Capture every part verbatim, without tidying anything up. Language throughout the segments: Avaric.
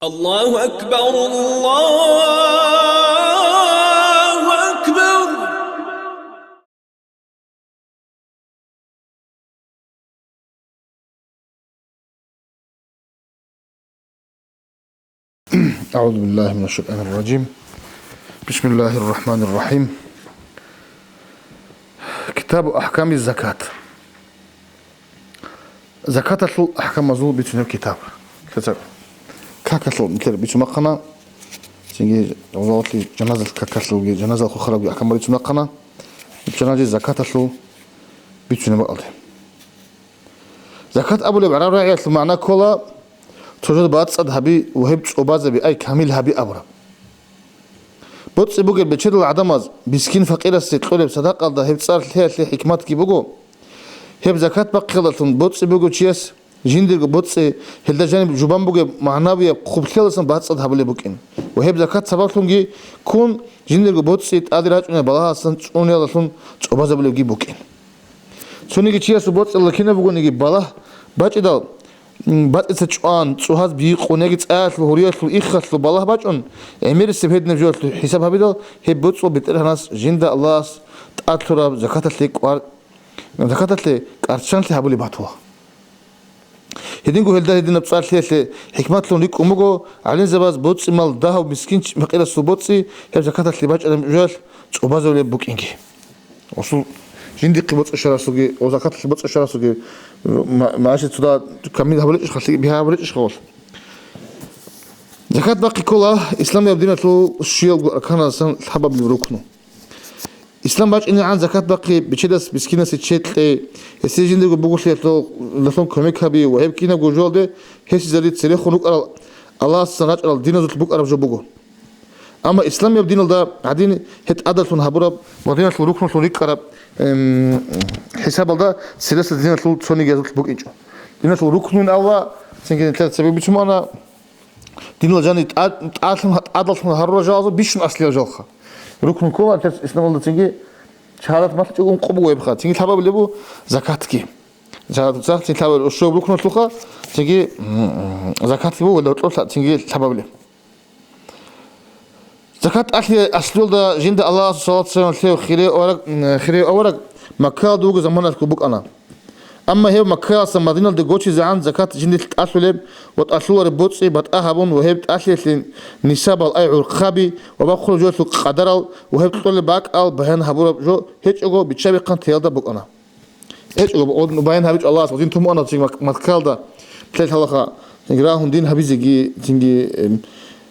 الله أكبر، الله أكبر. أعوذ بالله من الشيطان الرجيم. بسم الله الرحمن الرحيم. كتاب أحكام الزكاة. Закаталъул ахӀкамазул бицунеб китаб. Лъецар какалъул нилъер бицун бахъана, цинги гъозалъи жаназал какалъулги, жаназал хухарабги ахӀкамал бицун бахъана, иб жаназе закаталъул бицунеб бакӀалде. Закат абулеб гӀараб рагӀиялъул магӀна ккола, цо жо бацӀцӀад гьаби ва гьеб цӀобазаби, ай, камил гьаби абураб. БоцӀи бугеб бечедал гӀадамаз, мискин-факъирасе кьолеб садакъалда гьеб цӀар лъеялъе хӀикматги буго. Гьеб закат бахъиялдалъун боцӀи бугев чияс жиндирго боцӀи, гьелда жаниб жубан бугеб магӀнавияб хъублъиялдасан бацӀцӀад гьабулеб букӀин ва гьеб закат сабаблъунги ккун, жиндирго боцӀи тӀаде рачӀунеб балагьалдасан цӀуниялдалъун цӀобазабулебги букӀин. Цониги чиясул боцӀиялда кинаб бугониги балагь бачӀидал, м, батӀица чӀван, цӀугьаз бийикъун яги цӀаялъул, гьуриялъул, иххалъул балагь бачӀун, гӀемерисеб гьединаб жоялъул хӀисаб гьабидал, гьеб боцӀул БетӀергьанас жинда Аллагьас тӀад лъураб закаталъе кӀвар-, закаталъе кӀарччанлъи гьабулеб батула. Гьединго гьелда гьединаб цӀар лъеялъе хӀикматлъун рикӀкӀун буго, гӀалимзабаз боцӀи-мал дагьав мискин-факъирасул боцӀи гьеб закаталъе бачӀараб жоялъ цӀобазабулеб букӀинги. Гъосул жиндихъе боцӀи щварасулги, гъо закаталъе боцӀи щварасулги, ма-, магӀишат цо камил гьабулечӀищха, лъикӀ бигьа гьабулечӀищха гъолъ? Закат бахъи ккола исламияб диналъул щуялго арканалдасан лъабабилеб рукну. Ислам бачӀинегӀан закат бахъи, бечедас мискинасе чед кьей, гьесие жиндирго бугорлъиялъул кумек гьаби ва гьеб кинабго жоялде гьесие церехун рукӀарал Аллагьасдасан рачӀарал диназулъ букӀараб жо буго. Амма исламияб диналда гьадин гьеб тӀадалъун гьабураб ва диналъул рукнулъун рикӀкӀараб, эм, хӀисабалда цересаз диналъул цониги язулъ букӀинчӀо. Диналъул рукнуйин авла, цинги нилъер цебе бицун бана, динал жани тӀа-, тӀалъун, тӀадалъун гьарурал жалазул бищун аслиял жалха. Рукну ккола нилъер исламалда цинги шагьадат малъичӀого ункъо буго гьебха, цинги лъабабилеб буго закатги. Закат, цин лъабабилеб щуяб рукнулъулха, цинги, м, закатги буго, гьелда гьоркьоб цинги лъабабилеб. Закат тӀалъи аслуялда жинда Аллагьасул салат-салам лъев хире авараг, хире авараг Маккаялда вугеб заманалъго букӀана. Амма гьев Маккаялдаса Мадиналде гочизегӀан закат жиндилъ тӀалъулеб ва тӀалъулареб боцӀи батӀа гьабун ва гьеб тӀалъиялъе нисабал, ай гӀурхъаби ва бахъулеб жоялъул къадарал ва гьеб кьолеб бакӀал баян гьабураб жо гьечӀого, бичча-бихъан теялда букӀана. ГьечӀо, гьоб-, гьоб баян гьабичӀо Аллагьас, гьодин тун букӀана цинги Мак-, Маккалда, лъелъалаха, цинги рагьун дин гьабизеги, цинги, эм,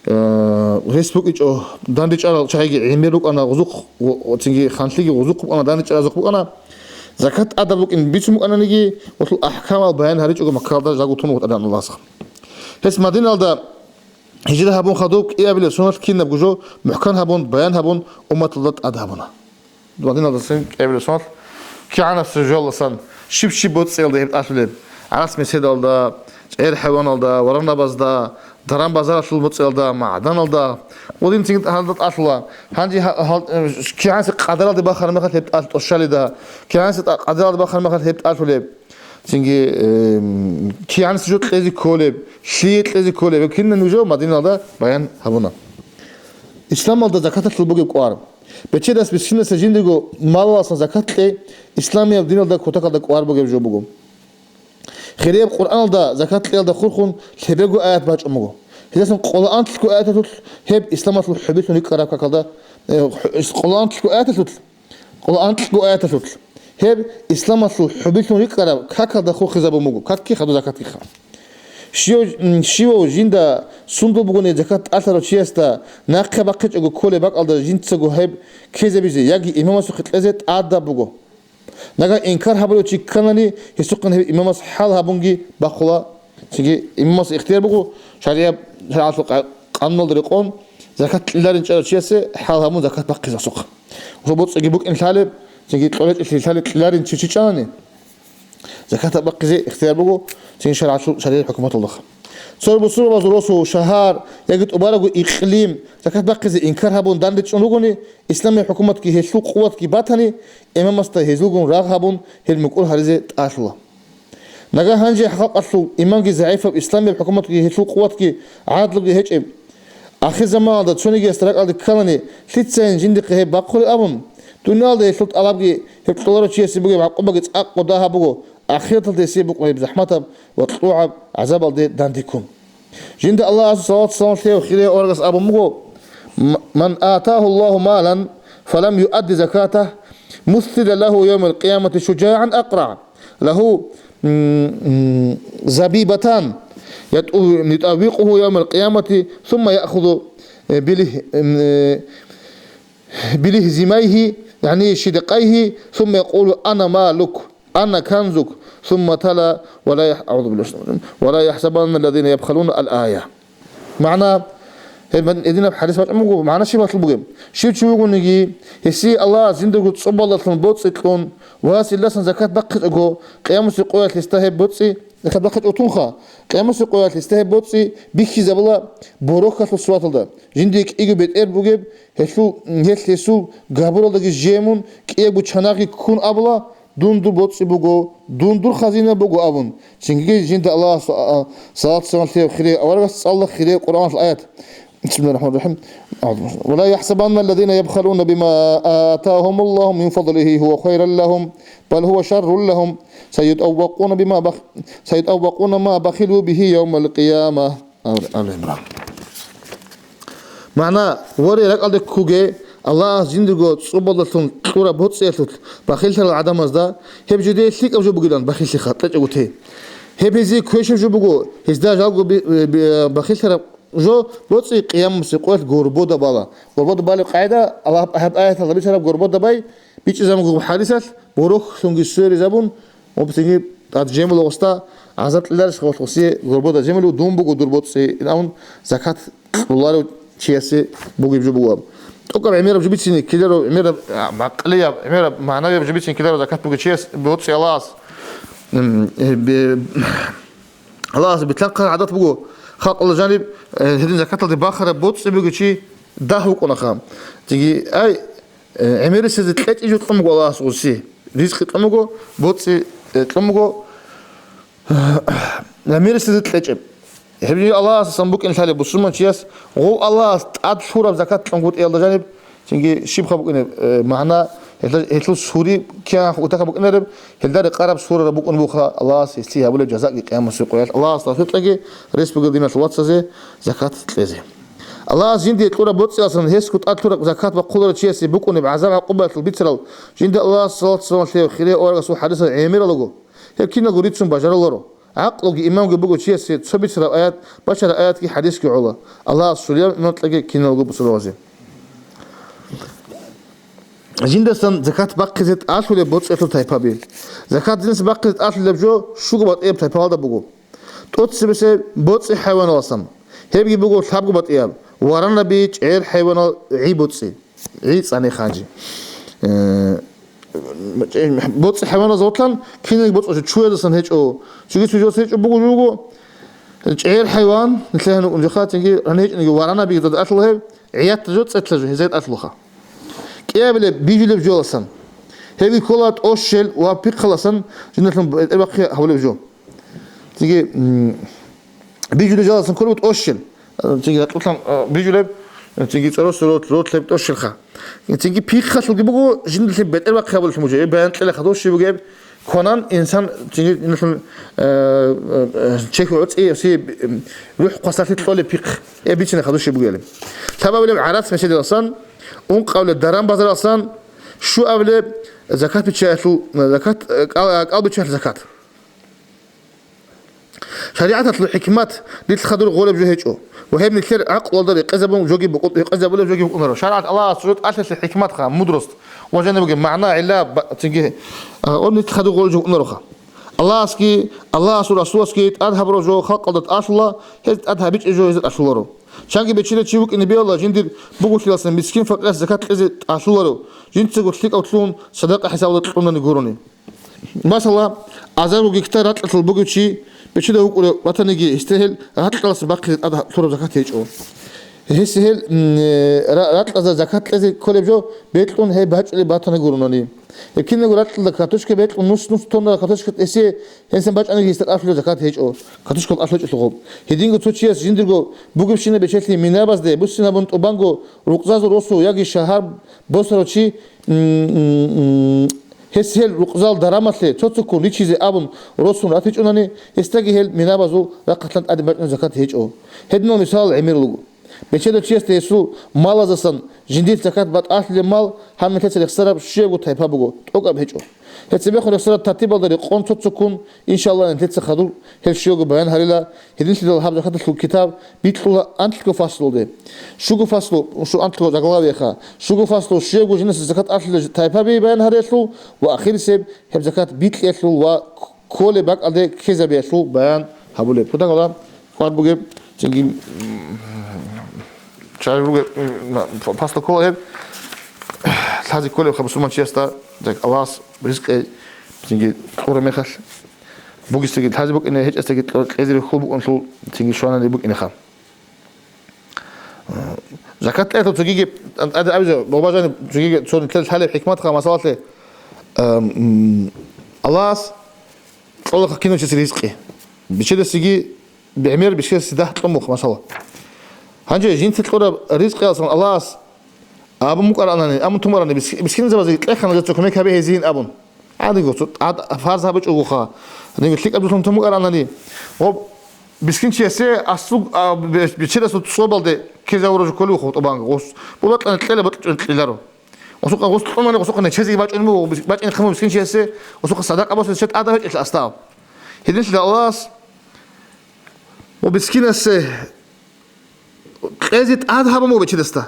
э, рес букӀинчӀо, данричӀарал чагӀиги гӀемер рукӀана, гъузухъ, гъу-, цинги ханлъиги гъузухъ букӀана, данричӀаразухъ букӀана. Закат тӀадаб букӀин бицун букӀананиги, гъолъул ахӀкамал баян гьаричӀого Маккалда жаго тун вукӀана Аллагьас. Гьес Мадиналда гьижра гьабун хадуб кӀиабилеб соналъ кинабго жо мухӀкан гьабун, баян гьабун, умматалда тӀад гьабуна. Мадиналдасан кӀиабилеб соналъ кигӀанасеб жоялдасан щиб-щиб боцӀиялда гьеб тӀалъулеб? ГӀарас-меседалда, чӀер-хӀайваналда, варанабазда, даран-базаралъул боцӀиялда, магӀданалда, гъодин цинги гьалда тӀалъула. Гьанже гьа-, гьал-, э, кигӀанасеб къадаралде бахараб мехалъ гьеб тӀал-, тӀощалида, кигӀанасеб тӀа-, къадаралде бахараб мехалъ гьеб тӀалъулеб? Цинги, эм, кигӀанасеб жо кьезе кколеб, лъие кьезе кколеб, гьеб кинаб нужеда Мадиналда баян гьабуна. Исламалда закаталъул бугеб кӀвар. Бечедас мискинасе жиндирго малаласан закат кьей исламияб диналда кутакалда кӀвар бугеб жо буго. Хирияб Къуръаналда закат кьеялда хурхун лъебего аят бачӀун буго. Гьелдасан къоло анлъго аяталъулъ гьеб исламалъул хӀубилъун рикӀкӀараб какалда, э, хӀу-, къоло анлъго аяталъулъ, къоло анлъго аяталъулъ гьеб исламалъул хӀубилъун рикӀкӀараб какалда хурхизабун буго, какги хадуб закатгиха. Щив-, м, щивав жинда сундул бугони закат тӀалъарав чиясда нахъе бахъичӀого кколеб бакӀалда жинцаго гьеб ккезабизе яги имамасухъе кьезе тӀадаб буго. Нагагь инкар гьабулев чи кканани, гьесухъан гьеб имамас хӀал гьабунги бахъула. Цинги имамас ихтияр буго, шаригӀат, шаригӀаталъул къа-, къануналда рекъон, закат кьеларин чӀарав чиясе хӀал гьабун закат бахъизе гьесухъ. Гьесул боцӀиги букӀин лъалеб, цинги кьолечӀелъи лъалеб, кьеларин чи чи чӀани, закат бахъизе ихтияр буго, цин шаргӀалъул, шаригӀат хӀукуматалдахъ. Цо бусурбабазул росу, шагьар яги тӀубарабго икълим закат бахъизе инкар гьабун данричӀун ругони, исламияб хӀукуматги гьелъул къуватги батани, имамасда гьезулгун рагъ гьабун, гьел мукӀур гьаризе тӀалъула. Нагагь гьанже халкъалъул иманги загӀипаб, исламияб хӀукуматги гьелъул къуватги гӀадлуги гьечӀеб ахирзаманалда цонигиясда ракӀалде кканани, лъицайин жиндихъе гьеб бахъулеб абун, дуниялда гьелъул тӀалабги гьеб кьоларав чиясе бугеб гӀакъубаги цӀакъго дагьаб буго, ахираталда гьесие букӀунеб захӀматаб ва кьогӀаб гӀазабалде дандеккун. Жинда Аллагьасул салат салам лъев хире оргас абун буго: «М-, ман атагьу Аллагьу малан, фалам юадди закатагь, муссила лагьу явмал къиямати шужагӀан акъра». Лагьу, м, м, забибатан, ятӀу-, ютӀаввикъугьу явмал къиямати, сумма яхузу, э, билигь-, м, э, билигьзимайгьи, яни шидкъайгьи, сумма якъулу: «Ана малук, ана канзук», сумма тала: «Ва ла яхӀ-, аузу биллагьи минаш шайтанир ражим, ва ла яхӀсабанна аллазина ябхалуна», ал-ая. МагӀна, гьеб гьединаб хӀадис бачӀун буго, магӀна щиб батулеб бугеб? Щив чи вугониги, гьесие Аллагьас жиндаго цӀобалдалъун боцӀи кьун ва гьасиласан закат бахъичӀого, къиямасеб къоялъ гьесда гьеб боцӀи, закат бахъичӀого тунха, къиямасеб къоялъ гьесда гьеб боцӀи бихьизабула борохьалъул сураталда, жиндие кӀиго бетӀер бугеб, гьелъул, гьелъ гьесул габуралдаги жемун, кӀиябго чанагъги ккун абула: «Дун дур боцӀи буго, дун дур хазина буго», – абун. Цинги жинда Аллагьас, а, а, салат-салам лъев хире аварагас цӀалла хире Къуръаналъ аят. Бисмиллагьир рахӀманир рахӀим. «Ва ла яхӀсабанна аллазина ябхалуна бима атагьумуллагьу мин фадлигьи гьува хайран лагьум, бал гьува шаррун лагьум, сайутӀаввакъуна бима бах-, сайутӀаввакъуна ма бахилу бигьи явмал къияма». Ал-, Ал-Имран. МагӀна, воре, ракӀалде ккуге, Аллагьас жиндирго цӀубалдалъун кьураб боцӀиялъулъ бахиллъарал гӀадамазда гьеб жидее лъикӀаб жо бугилан бахиллъиха кьечӀого те. Гьеб гьезие квешаб жо буго, гьезда жалго би-, би-, бахиллъараб жо боцӀи къиямасеб къоялъ горбода бала. Горбода балеб къагӀида, Аллагь гьаб аяталда бицараб горбода бай, бичӀчӀизабун гьаб хӀадисалъ, борохьлъунги сверизабун, ва цинги тӀад жемула гъосда гӀазаб кьеларищ гъолъ гъосие горбода жемулев дун буго дур боцӀи, абун закат кьоларев чиясе бугеб жо буго аб. ТӀокӀаб гӀемераб жо бицине ккеларо, гӀемераб, а, гӀакълияб, гӀемераб магӀнавияб жо бицине ккеларо закат бугев чияс боцӀи Аллагьас, м, э, бе-, Аллагьас битӀараб гӀадат буго, халкъалда жаниб, э, гьедин закаталде бахараб боцӀи бугев чи дагь вукӀунаха. Цинги, ай, Э, гӀемерисезе кьечӀеб жо кьун буго Аллагьас гъоси. Ризкъи кьун буго, боцӀи, э, кьун буго, гӀемерисезе кьечӀеб. Гьеб жо Аллагьасасан букӀин лъалеб бусурманчияс, гъов Аллагьас тӀад лъураб закат кьунгутӀиялда жаниб, цинги щибха букӀинеб, э, магӀна, гьелда-, гьелъул сури кигӀан утахъа букӀинареб, гьелда рекъараб сурараб букӀун буха Аллагьас гьесие гьабулеб жазаги къиямасеб къоялъ. Аллагьас тавфикъ кьеги, рес бугел диналъул вацазе закат кьезе. Аллагьас жиндие кьураб боцӀиялдасан гьесго тӀад лъураб закат бахъуларев чиясе букӀунеб гӀазаб-гӀакъубаялъул бицарал, жинда Аллагьас салат-салам лъев хире аварагасул хӀадисал гӀемералго, гьеб киналго рицун бажаруларо. ГӀакълуги имамги буго чиясе цо бицараб аят, бачараб аятги хӀадисги гӀола. Аллагьас щулияб иман кьеги киналго бусурбабазе. Жиндасан закат бахъизе тӀалъулеб боцӀиялъул тайпаби. Закат жиндаса бахъизе тӀалъулеб жо щуго батӀияб тайпалда буго. ТӀоцебесеб боцӀи хӀайваналдасан. Гьебги буго лъабго батӀияб: варанаби, чӀегӀер хӀайванал, гӀи боцӀи. ГӀи цӀане ханжи. Э, боцӀи хӀайваналдасан киналги боцӀи чуязасан гьечӀо. Чуги чуязасан гьечӀо буго, буго. ЧӀегӀер хӀайван, нилъер гьанив унжахъа, цинги гьанив гьечӀониги, варанаби дада алъула гьеб, гӀиятда жо, цӀедлъа жо, гьезда алъулаха. КӀиабилеб бижулеб жоялдасан. Гьебги ккола тӀощел ва пихъалдасан жиндалъун бетӀербахъи гьабулеб жо. Цинги, м, бижулеб жоялдасан кколеб тӀощел. Цинги ракьулъан, а, бижулеб, цинги цӀоросул ролъ-, ролъ лъеб тӀощелха. Цинги пихъалъулги буго, жиндалъун бетӀербахъи гьабулелъун буго. Гьеб баян кьела хадур щиб бугеб, кванан инсан, цинги, жиндалъун, э, э, э, чехь гӀоцӀи, гьесие, м, рухӀ хвасарлъи кьолеб пихъ. Гьеб бицина хадур щиб бугеб. Лъабабилеб гӀарац меседалдасан, ункъабилеб даран-базаралдасан, щуабилеб закат биччаялъул, закат, э, кӀал-, кӀал биччаялъул закат. ШаригӀаталъул хӀикмат нилъ хадур гъолеб жо гьечӀо, ва гьеб нилъер гӀакълалда рекъезабун жоги букӀу-, рекъезабулеб жоги букӀунаро. ШаригӀат Аллагьас цо тӀалъалъе хӀикматха, мудрость, ва жанибги магӀна, гӀилла, ба-, цинги, а, ун нилъ хадур гъолеб жо букӀунароха. Аллагьасги, Аллагьасул Расуласги тӀад гьабураб жо халкъалда тӀалъула, гьез тӀад гьабичӀеб жо гьезда тӀалъуларо. Чанги бечедав чи вукӀине биялда жиндир бугулъиласан мискин-факъирас закат кьезе тӀалъуларо, жинцаго лъикӀав лъун, садакъа хӀисабалда кьунани гурони. Масала, азарго гектар ракьалъул бугев чи бечедав вукӀунев ватаниги, гьесда гьел ракьалдаса бахъизе тӀад лъураб закат гьечӀо. Гьесие гьел, м, э, ра-, ракьазда закат кьезе кколеб жо бекьун гьей бачӀунеб батани гуронани. Гьеб кинабго ракьалда картошка бекьун, нус-нус тоннала картошка тӀесе, гьенисан бачӀаниги гьесда тӀалъулеб закат гьечӀо, картошкал тӀалъ гьечӀелъухъ. Гьединго цо чияс жиндирго бугебщинаб бечелъи минабазде буссинабун тӀубанго рукъзазул росу яги шагьар босарав чи, м, м, м, гьес гьел рукъзал дарамалъе цо-цоккун ричизе абун росун ратичӀунани, гьесдаги гьел минабазул рахъалъан тӀаде бачӀунеб закат гьечӀо. Гьединал мисал гӀемер руго. Бечедав чиясда гьесул малазасан жиндир закат батӀалъулеб мал гьаб нилъеца рехсараб щуябго тайпа буго, тӀокӀаб гьечӀо. Гьеб цебехун рехсараб тартибалда рекъон цо-цоккун, иншаллагь, нилъеца хадуб гьел щуябго баян гьарила, гьединлъидал гьаб закаталъул китаб бикьула анлъго фаслуде. Щуго фаслу, шу анлъго заглавиеха, щуго фаслу щуябго жинаса закат алъулел тайпаби баян гьариялъул ва ахирисеб гьеб закат бикьиялъул ва кколеб бакӀалде ккезабиялъул баян гьабулеб. Кутакала кӀвар бугеб, цинги, м, чай ругеб, м, ф-, фасла ккола гьеб, лъазе кколебха бусурманчиясда, так, Аллагьас ризкъи, цинги, кьураб мехалъ, бугесдаги лъазе букӀине, гьечӀесдаги кьо-, кьезе рехул букӀунлъул, цинги, щванани букӀинеха. Закат кьеялъул цогиги, тӀаде абизе, бабажани цогиги, цо нилъер лъалеб хӀикматха масалалъе, ам, м, Аллагьас кьолаха кинав чиясе ризкъи. Бечедасеги гӀемер бечедасеги дагь кьун буго, масала. Гьанже жинца кьураб ризкъиялдасан Аллагьас абун букӀаранани, абун тун барани, мис-, мискинзабазе кьехана жеца кумек гьабе гьезин абун. Гьанего цо тӀад фарз гьабичӀогоха. Гьанего лъикӀаб дулъун тун букӀаранани, гъоб мискинчиясе аслу-, а, бе-, бечедасул цӀобалде ккезавурав жо кколев вухъун тӀубанго гъос. Бу бакьани кьела, бакьчӀун кьеларо. Гъосухъа гъос кьунани, гъосухъа нечезе бачӀун буго, бакьчӀин хъаму мискинчиясе, гъосухъа садакъа босизе чед тӀада гьечӀелъа астав. Гьединлъидал Аллагьас ва мискинасе кьезе тӀад гьабун буго бечедасда.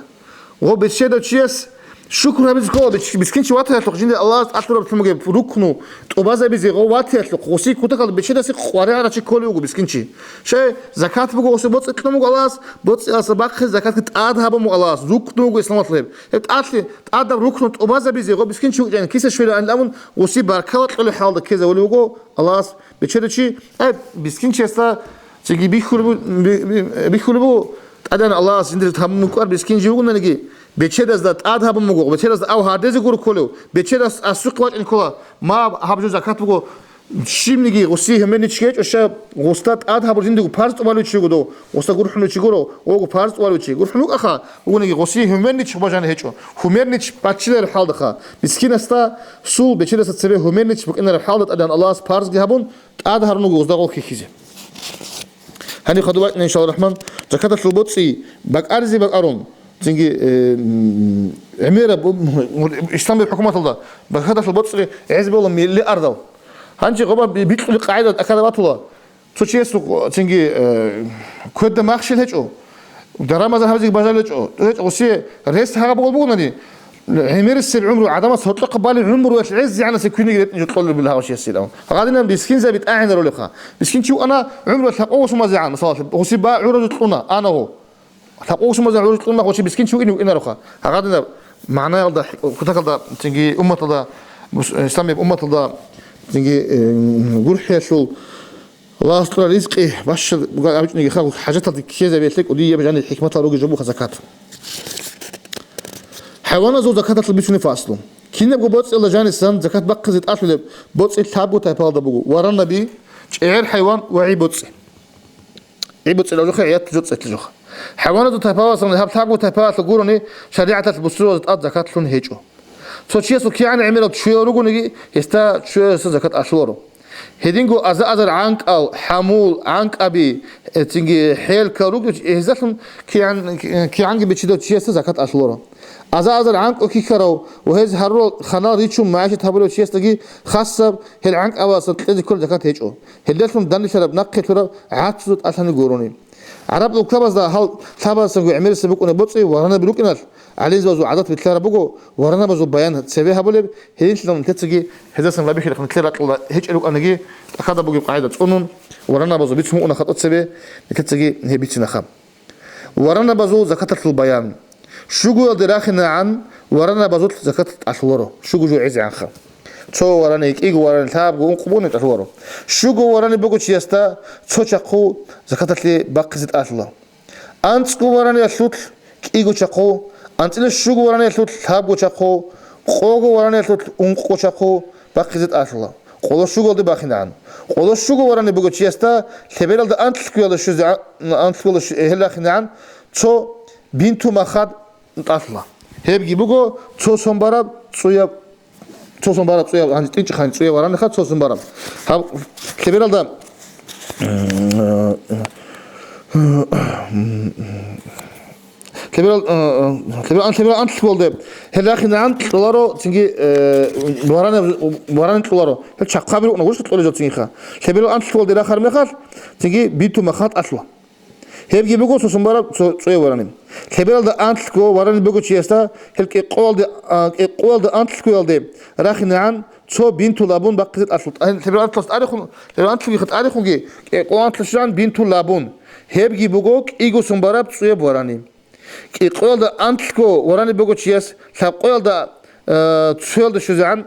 Ва бечедав чияс шукру гьабизе ккола, бич-, мискинчи ватаялъухъ жинда Аллагьас тӀалъураблъун бугеб рукну тӀубазабизе гъов ватаялъухъ, гъосие кутакалда бечедасе къваригӀарав чи кколев вуго мискинчи. Щай, закат буго гъосие боцӀи кьун буго Аллагьас, боцӀиялдаса бахъизе закатги тӀад гьабун буго Аллагьас, рукну вуго исламалъул гьеб. Гьеб тӀалъи, тӀадаб рукну тӀубазабизе гъов мискинчи вукӀин, киса щвелаан абун, гъосие баркала кьолеб хӀалда ккезавулев вуго Аллагьас. Бечедав чи, ай, мискинчиясда цинги бихьулеб-, би-, би-, бихьулеб буго, тӀадегӀан Аллагьас жиндир гьабун букӀар мискин жив вугонаниги, бечедазда тӀад гьабун буго, бечедазда ав гьардезе гуро кколев, бечедас асухъ вачӀин ккола, ма гьаб жо закат буго, щибниги гъосие гьумерничги гьечӀо, щай гъосда тӀад гьабур жиндиго парз тӀубалев чи вуго дов, гъосда гурхӀулев чи гуро, ого парз тӀубалев чи. ГурхӀун вукӀаха, вугониги гъосие гьумернич бажана гьечӀо, гьумернич баччинараб хӀалдаха, мискинасда сул бечедаса цебе гьумернич букӀинараб хӀалда тӀадегӀан Аллагьас парзги гьабун, тӀад гьарун вуго гъозда гъол хьихьизе. Гьаниб хадуб бачӀина, иншалла рахман, закаталъул боцӀи бакӀаризе бакӀарун, цинги, э, м, гӀемераб, м, исламияб хӀукуматалда закаталъул боцӀи гӀез бола миллиардал. Гьанже гъоба би-, бикьули къагӀида тӀахьада батула. Цо чиясухъ, цинги, э, кведа махщел гьечӀо. Дарамазан гьабизеги бажаричӀо, гьечӀо, гъусе рес гьаб бугони, гӀемерисеб гӀумру, гӀадамас гьоркьохъа балеб гӀумруялъ гӀезегӀанасеб квиниги ретӀинчӀо кьолеб буго гьав чиясилан. Гьадинаб мискинзаби тӀагӀинарулебха. Мискинчи вукӀана гӀумруялъ лъабкъого сумазегӀан, масала, гъуси ба гӀуразул кьуна, ана гъо. Лъабкъого сумазегӀан гӀуразул кьуна, гъучи мискинчи вукӀине вукӀинароха. Гьадинаб магӀнаялда, кутакалда, цинги умматалда, мус-, исламияб умматалда, цинги, э, гурхӀиялъул Аллагьас кьурал ризкъи бащад бугеб абичӀониги, халкъ хӀажаталде ккезабиялъе кӀудияб жаниб хӀикматал ругел жо буха закат. ХӀайваназул закаталъул бицунеб фаслу. Кинабго боцӀиялда жанисан закат бахъизе тӀалъулеб боцӀи лъабго тайпалда буго: варанаби, чӀегӀер хӀайван ва гӀи боцӀи. ГӀи боцӀи рожухъе, гӀиятал жоцӀи жоха. ХӀайваназул тайпаласан гьаб лъабго тайпалалъул гурони шаригӀаталъ бусурбабазда тӀад закат лъун гьечӀо. Цо чиясул кигӀан гӀемерал чуял ругониги, гьесда чуялдаса закат алъуларо. Гьединго аза-азар гӀанкӀал, хӀамул, гӀанкӀаби, э, цинги хӀелкал ругел, гьездалъун кигӀан-, кигӀанги бичидав чиясда закат алъуларо. Аза-азар гӀанкӀу хьихьарав ва гьез гьарурал ханал ричун магӀишат гьабулев чиясдаги хасаб гьел гӀанкӀабаздасан кьезе кколеб закат гьечӀо. Гьелдалъун данделъараб нахъе лъураб гӀарцузда тӀалъани гурони. ГӀараб улкабазда гьал лъабазасанго гӀемерисеб букӀунеб боцӀи варанаби рукӀиналъ, гӀалимзабазул гӀадат битӀараб буго варанабазул баян цебе гьабулеб, гьединлъидал нилъецаги гьезасан рабихьилахъ нилъер ракьалда гьечӀел рукӀаниги, тӀахьада бугеб къагӀида цӀунун, варанабазул бицун букӀуна хатӀоцебе, нилъецаги гьеб бицинахъа. Варанабазул закаталъул баян. Щугоялде рахинегӀан варанабазулъ закат тӀалъуларо, щуго жо гӀезегӀанха. Цо варани, кӀиго варани, лъабго, ункъго бугони тӀалъуларо. Щуго варани буго чиясда цо чахъу закаталъе бахъизе тӀалъула. АнцӀго вараниялъулъ кӀиго чахъу, анцӀила щуго вараниялъулъ лъабго чахъу, къого вараниялъулъ ункъо чахъу бахъизе тӀалъула, къоло щуголде бахинегӀан. Къоло щуго варанеб буго чиясда лъебералда анлъгоялда щузе, анлъгоялда щу-, гьел рахинегӀан цо бинту махад тӀалъула. Гьебги буго цо сон бараб цӀуяб, цо сон бараб цӀуяб, гьанже тӀинчӀ-, гьанже цӀуяб вараниха цо сон бараб. Гьаб лъебералда Лъеберал, э, э, лъеберал, лъеберал анлъгоялде гьел рахинегӀан кьоларо, цинги, э, варани, варани кьоларо. Гьел чахъаби рукӀуна, гурищ кьолел жо цинги ха. Лъеберал анлъгоялде рахараб мехалъ, цинги бинту махад тӀалъула. Гьебги буго цо сон бараб цо-, цӀуяб варани. Лъебералда анлъго варани буго чиясда гьел кӀикъоялде, а, кӀикъоялда анлъгоялде рахинегӀан цо бинту лабун бахъизе тӀалъул-, а, лъеберал анлъгоялъ тӀадехун, лъеберал анлъгоялъ тӀадехунги кӀикъоялда анлъго щвезегӀан бинту лабун. Гьебги буго кӀиго сон бараб цӀуяб варани. КӀикъоялда анлъго варани буго чияс лъабкъоялда, э, цоялда щвезегӀан,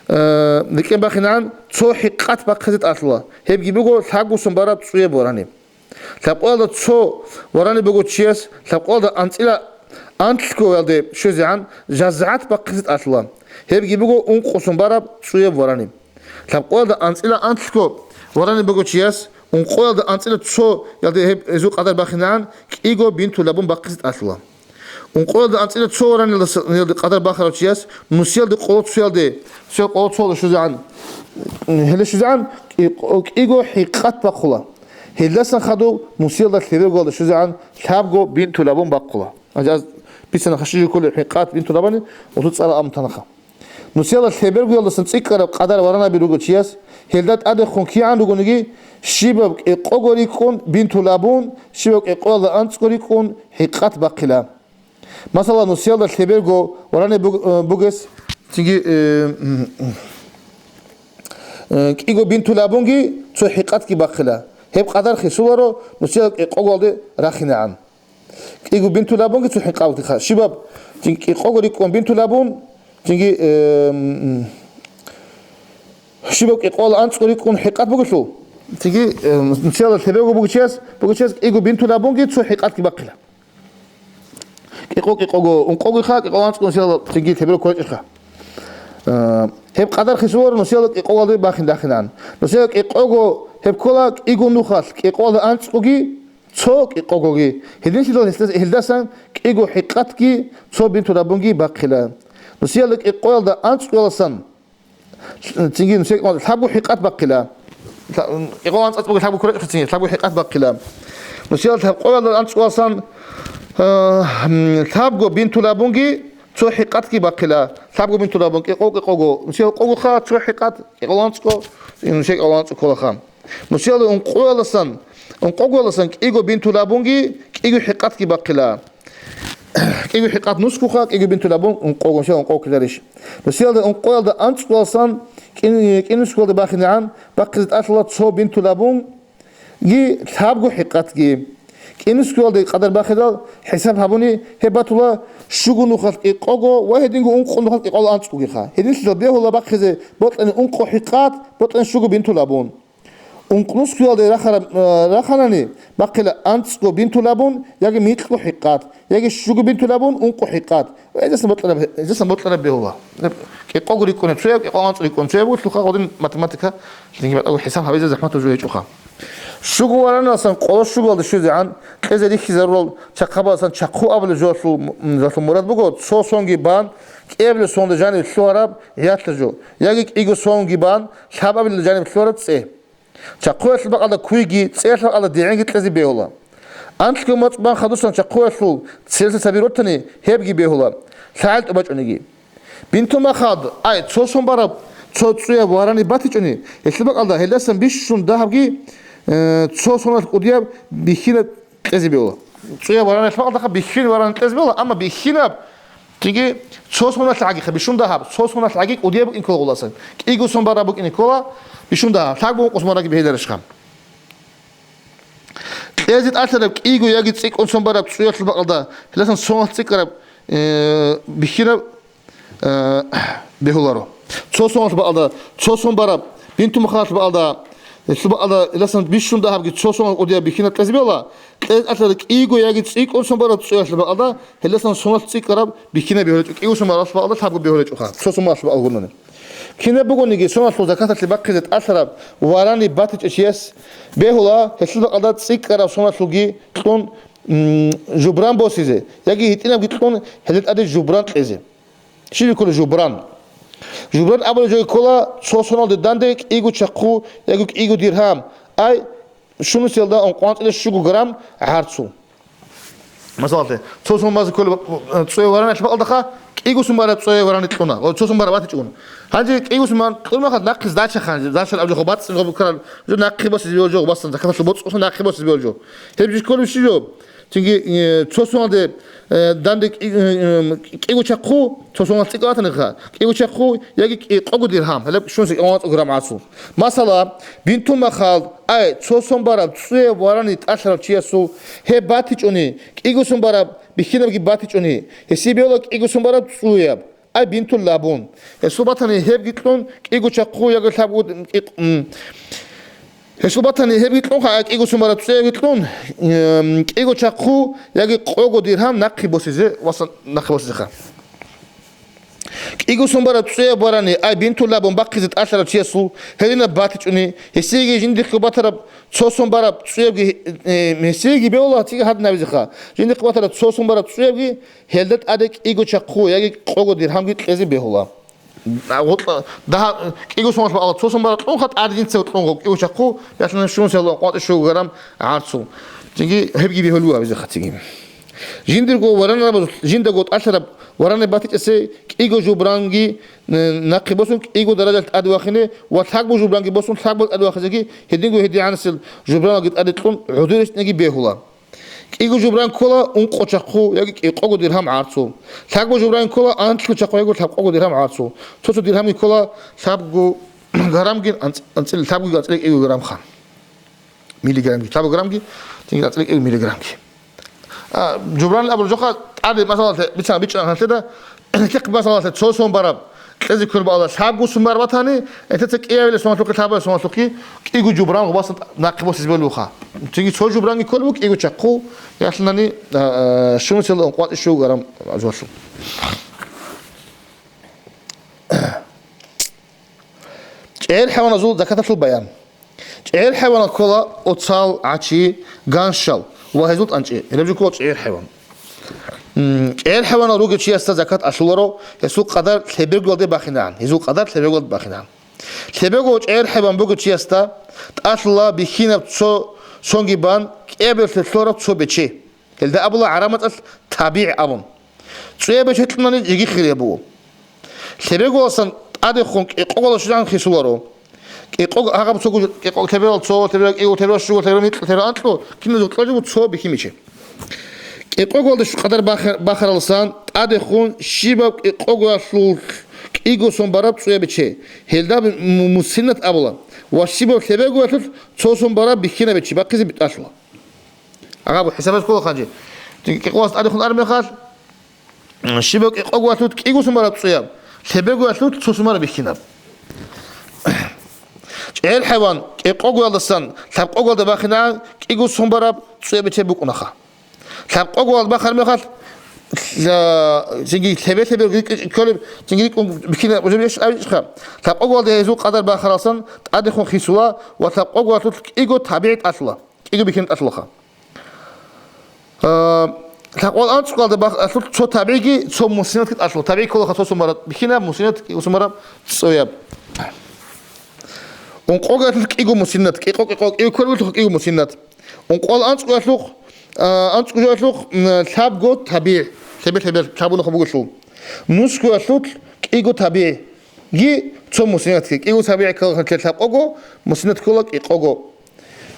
э, рекӀен бахинегӀан цо хӀикъат бахъизе тӀалъула. Гьебги буго лъабго сон бараб цӀуяб варани. Лъабкъоялда цо варани буго чияс лъабкъоялда анцӀила анлъгоялде щвезегӀан жазгӀат бахъизе тӀалъула. Гьебги буго ункъо сон бараб цӀуяб варани. Лъабкъоялда анцӀила анлъго варани буго чияс ункъоялда анцӀила цоялде гьеб гьезул къадар бахинегӀан кӀиго бинту лабун бахъизе тӀалъула. Ункъоялда анцӀила цо вараниялда с-, ниялда къадар бахарав чияс нусиялда къоло цоялде, цо къоло цоялда щвезегӀан, гьеле щвезегӀан кӀи-, кӀиго хӀикъат бахъула. Гьелдасан хадуб нусиялда лъебералда щвезегӀан лъабго бинту лабун бахъула. Гьанже аз бицана хашижи кколеб хӀикъат бинту лабани, гъусу цӀала амутанаха. Нусиялда лъебергоялдасан цӀикӀкӀараб къадар варанаби руго чияс, гьелда тӀадехун кигӀан ругониги, щибаб кӀикъого рикӀкӀун бинту лабун, щибаб кӀикъоялда анцӀго рикӀкӀун хӀикъат бахъила. Масала, нусиялда лъеберго варани буг-, э, бугес, цинги, э, м, м, э, кӀиго бинту лабунги цо хӀикъатги бахъила. Гьеб къадар хисуларо нусиялда кӀикъоголде рахинегӀан. КӀиго бинту лабунги цо хӀикъатги ха. Щибаб, цинги кӀикъого рикӀкӀун бинту лабун, цинги, э, м, м, щибаб кӀикъоялда анцӀго рикӀкӀун хӀикъат бугелъул, цинги, э, нусиялда лъеберго бугев чияс, бугев чияс кӀиго бинту лабунги цо хӀикъатги бахъила. КӀикъо-кӀикъого, ункъогиха, кӀикъоялда анцӀго нусиялда цинги лъеберго кколарищха. Э, гьеб къадар хисуларо нусиялда кӀикъоголде бахин рахинегӀан. Нусиялда кӀикъого гьеб ккола кӀиго нухалъ кӀикъоялда анцӀгоги, цо кӀикъогоги. Гьединлъидал гьелдас-, гьелдасан кӀиго хӀикъатги цо бинту лабунги бахъила. Нусиялда кӀикъоялда анцӀгоялдасан цинги нусиялда лъабго хӀикъат бахъила. Лъа-, кӀикъоялда анцӀго лъабго кколарищха цинги, лъабго хӀикъат бахъила. Нусиялда лъабкъоялда анцӀгоялдасан, э, лъабго бинту лабунги цо хӀикъатги бахъила. Лъабго бинту лабун, кӀикъо-кӀикъого. Нусиялда къогоха цо хӀикъат, кӀикъоялда анцӀго, нусиялда кӀикъоялда анцӀго кколаха. Нусиялда ункъоялдасан, ункъоголдасан кӀиго бинту лабунги, кӀиго хӀикъатги бахъила. КӀиго хӀикъат нусгоха, кӀиго бинту лабун ункъого, нусиялда ункъого кколарищ. Нусиялда ункъоялда анцӀгоялдасан кӀи-, кӀинусгоялде бахинегӀан бахъизе тӀалъула цо бинту лабунги лъабго хӀикъатги. КӀинусгоялде къадар бахидал хӀисаб гьабуни гьеб батула щуго нухалъ кӀикъого ва гьединго ункъо нухалъ кӀикъоялда анцӀгогиха. Гьединлъидал бегьула бахъизе бокьани ункъо хӀикъат, бокьани щуго бинту лабун. Ункънусгоялде рахараб, э, раханани, бахъила анцӀго бинту лабун, яги микьго хӀикъат, яги щуго бинту лабун, ункъо хӀикъат. Ва гьезасан бокьараб, гьезасан бокьараб бегьула. КӀикъого рикӀкӀуна цояб, кӀикъоялда анцӀго рикӀкӀуна цояб, лъуха гъодин математика, лъикӀаб хӀисаб гьабизе захӀмат жо гьечӀоха. Щуго вараниялдасан къоло щуголде щвезегӀан кьезе рихьизарурал чахъабаздасан чахъу абулеб жоялъул, м, жоялъул мурад буго, цо сонги бан, кӀиабилеб сонда жаниб лъугьараб гӀиятлъа жо, яги кӀиго сонги бан, лъабабилеб жаниб лъугьараб цӀе. Чахъуялъул бакӀалда куйги, цӀеялъул бакӀалда дигӀенги кьезе бегьула. Анлъго моцӀ бан хадусан чахъуялъул цересел цаби ротани, гьебги бегьула, лъагӀел тӀубачӀониги. Бинту махад, ай, цо сон бараб, цо цӀуяб варани батичӀони, гьелъул бакӀалда гьелдасан бищун дагьабги, э, цо соналъ кӀудияб бихьинаб кьезе бегьула. ЦӀуяб вараналъ бакӀалдаха бихьинаб варани кьезе бегьула, амма бихьинаб, цинги цо соналъ гӀагиха бищун дагьаб, цо соналъ гӀаги кӀудияб букӀин ккола гъуласан. КӀиго сон бараб букӀин ккола бищун дагьаб. Лъабго ункъо сон барабги бегьиларищха. Кьезе тӀалъараб кӀиго яги цӀикӀкӀун сон бараб цӀуялъул бакӀалда, гьелдасан соналъ цӀикӀкӀараб, э, бихьинаб, э, бегьуларо. Цо соналъ бакӀалда, цо сон бараб, бинту махадалъ бакӀалда, Гьелъул бакӀалда, гьелдасан бищун дагьабги цо соналъ кӀудияб бихьинаб кьезе бегьула, кьез тӀалъараб кӀиго яги цӀикӀкӀун сон бараб цӀуялъул бакӀалда, гьелдасан соналъ цӀикӀкӀараб бихьинаб бегьулечӀо, кӀиго сон бараб бакӀалда лъабго бегьулечӀоха, цо сон бараб бакӀалда гурони. Кинаб бугониги соналъул закаталъе бахъизе тӀалъараб варани батичӀев чияс бегьула, гьелъул бакӀалда цӀикӀкӀараб соналъулги кьун, м, жубран босизе, яги гьитӀинабги кьун, гьелда тӀаде жубран кьезе. Щиб ккола жубран? Жубран абулеб жо ккола цо соналде данде кӀиго чахъу яги кӀиго диргьам, ай, щунусиялда ункъоялда щуго грамм гӀарцул. Масалалъе, цо сон базе ккола, э, цӀуяб вараналъ бакӀалдаха, кӀиго сон бараб цӀуяб варани кьуна. О, цо сон бараб батичӀун. Гьанже кӀиго сон бараб кьун махал нахъе сдача хан, сдача абу жо бацӀцӀин гъоб ккарал, жо нахъе босизе бегьула жо, басан, закаталъул боцӀцӀун нахъе босизе бегьула жо. Гьеб жо кколеб щиб жо? Цинги, э, цо соналде, э, данде кӀи-, э, э, кӀиго чахъу, цо соналъ цӀикӀкӀун батаниха, кӀиго чахъу яги кӀи-, кӀикъого диргьам, гьалаб щунуса кӀикъого грамм гӀарцул. Масала, бинтул махал, ай, цо сон бараб цӀуяб варани тӀалъарав чиясул, гьеб батичӀони, кӀиго сон бараб бихьинабги батичӀони, гьесие бегьула кӀиго сон бараб цӀуяб. Ай, бинтул лабун. Гьесул батани гьебги кьун, кӀиго чахъу яги лъабго кӀикъ-, м. Гьесул батани гьебги кьун, ха, кӀиго сон бараб цӀуябги кьун, м, кӀиго чахъу яги кӀикъого диргьам нахъе босизе, васан, нахъе босизеха. КӀиго сон бараб цӀуяб варани, ай, бинтул лабун бахъизе тӀалъарав чиясул гьединаб батичӀони, гьесиеги жиндихъе батараб цо сон бараб цӀуябги, э, гьесиеги бегьула, цинги гьадинабизеха, жиндихъе батараб цо сон бараб цӀуябги, гьелда тӀаде кӀиго чахъу яги кӀикъого диргьамги кьезе бегьула. А, гъутӀа-, дагьа-, кӀиго соналъ бакӀалда цо сон бараб кьунха тӀаде жинца кьун гъоб кӀиго чахъу, ялъана щунусиялда ункъоялда щуго грамм гӀарцул. Цинги гьебги бегьулев абизе хъатиги. Жиндирго варанарабазул жиндаго тӀалъараб варани батичӀесе кӀиго жубранги, э, нахъе босун, кӀиго даражалъ тӀаде вахине ва лъабго жубранги босун, лъабго тӀаде вахизеги, гьединго гьедигӀанасел жубраналги тӀаде кьун гӀодоресниги бегьула. КӀиго жубран ккола ункъо чахъу яги кӀикъого диргьам гӀарцул. Лъабго жубран ккола анлъго чахъу яги лъабкъого диргьам гӀарцул. Цо-цо диргьамги ккола лъабго граммги анцӀ-, анцӀил-, лъабгоги анцӀила кӀиго граммха. Миллиграммги, лъабго граммги, цинги анцӀила кӀиго миллиграммги. А, жубран абураб жоха тӀаде, масалалъе, бицана бичӀчӀана гьанлъеда, Гьелъухъ, масалалъе, цо сон бараб кьезе кколеб бакӀалда лъабго сон бараб батани, гьелъица кӀиабилеб соналъухъе, лъабабилеб соналъухъе кӀиго жубран гъоб басан нахъе босизе бегьулаха. Цинги цо жубранги кколеб буго кӀиго чахъу, ялъунани, а, а, щунусиялда ункъоялда щуго грамм жубралъул. ЧӀегӀер хӀайваназул закаталъул баян. ЧӀегӀер хӀайванал ккола оцал, гӀачи, ганщал ва гьезул тӀанчӀи. Гьеб жо ккола чӀегӀер хӀайван. М, чӀегӀер хӀайванал ругев чиясда закат алъуларо, гьесул къадар лъебергоялде бахинегӀан, гьезул къадар лъебергоялде бахинегӀан. Лъеберго чӀегӀер хӀайван бугев чиясда тӀалъула бихьинаб цо сонги бан кӀиабилелъе лъураб цо бече. Гьелда абула гӀараб мацӀалъ табигӀ абун. ЦӀуяб бече кьунани жеги хирияб буго. Лъеберголасан тӀадехун кӀикъоголда щвезегӀан хисуларо. КӀикъого, гьагъаб цого кӀикъого, лъеберал цо, лъеберал кӀиго, лъеберал щуго, лъеберал микьа, лъеберал анкьго, киназул кьожибу цо бихьи бече. КӀикъоголда щу-, къадар бахар-, бахаралсан тӀадехун щибаб кӀикъогоялъул кӀиго сон бараб цӀуяб бече, гьелда му-, мусиннат абула, ва щибаб лъебергоялъулъ цо сон бараб бихьинаб бече бахъизе битӀалъула. Гьаб хӀисабалъ ккола хъанчи. КӀикъоялъ тӀадехун араб мехалъ, щибаб кӀикъоголъулъ кӀиго сон бараб цӀуяб, лъебергоялъулъ цо сон бараб бихьинаб. ЧӀегӀер хӀайван кӀикъоголдасан лъабкъоголда бахинегӀан кӀиго сон бараб цӀуяб бече букӀунаха. Лъабкъоголда бахараб мехалъ, ла-, цинги лъебе-лъебе рикӀкӀ-, кколеб, цинги рикӀкӀун бихьинаб жо беш-, абичӀха. Лъабкъоголда гьезул къадар бахаралсан тӀадехун хисула ва лъабкъоголъулъ кӀиго табигӀ тӀалъула. КӀиго бихьинаб тӀалъулаха. А, лъабкъоялъ анцӀкъоялда бах-, алъулъ цо табигӀги, цо мусинатги тӀалъула. ТабигӀ кколаха цо сон бараб бихьинаб, мусинат кӀиго сон бараб цӀуяб. Ункъоялъулъ кӀиго мусинат, кӀикъо-кӀикъо, кӀиго кколеб буго кӀиго мусинат. Ункъоялъ анцӀкъоялъулъ, а, анцӀкъо жоялъулъ, м, лъабго табигӀ, лъебе-лъебе лъабунахъ бугелъул. Нусгоялъулъ кӀиго табигӀги, цо мусинатги, кӀиго табигӀ ккола лъабкъого, мусинат ккола кӀикъого.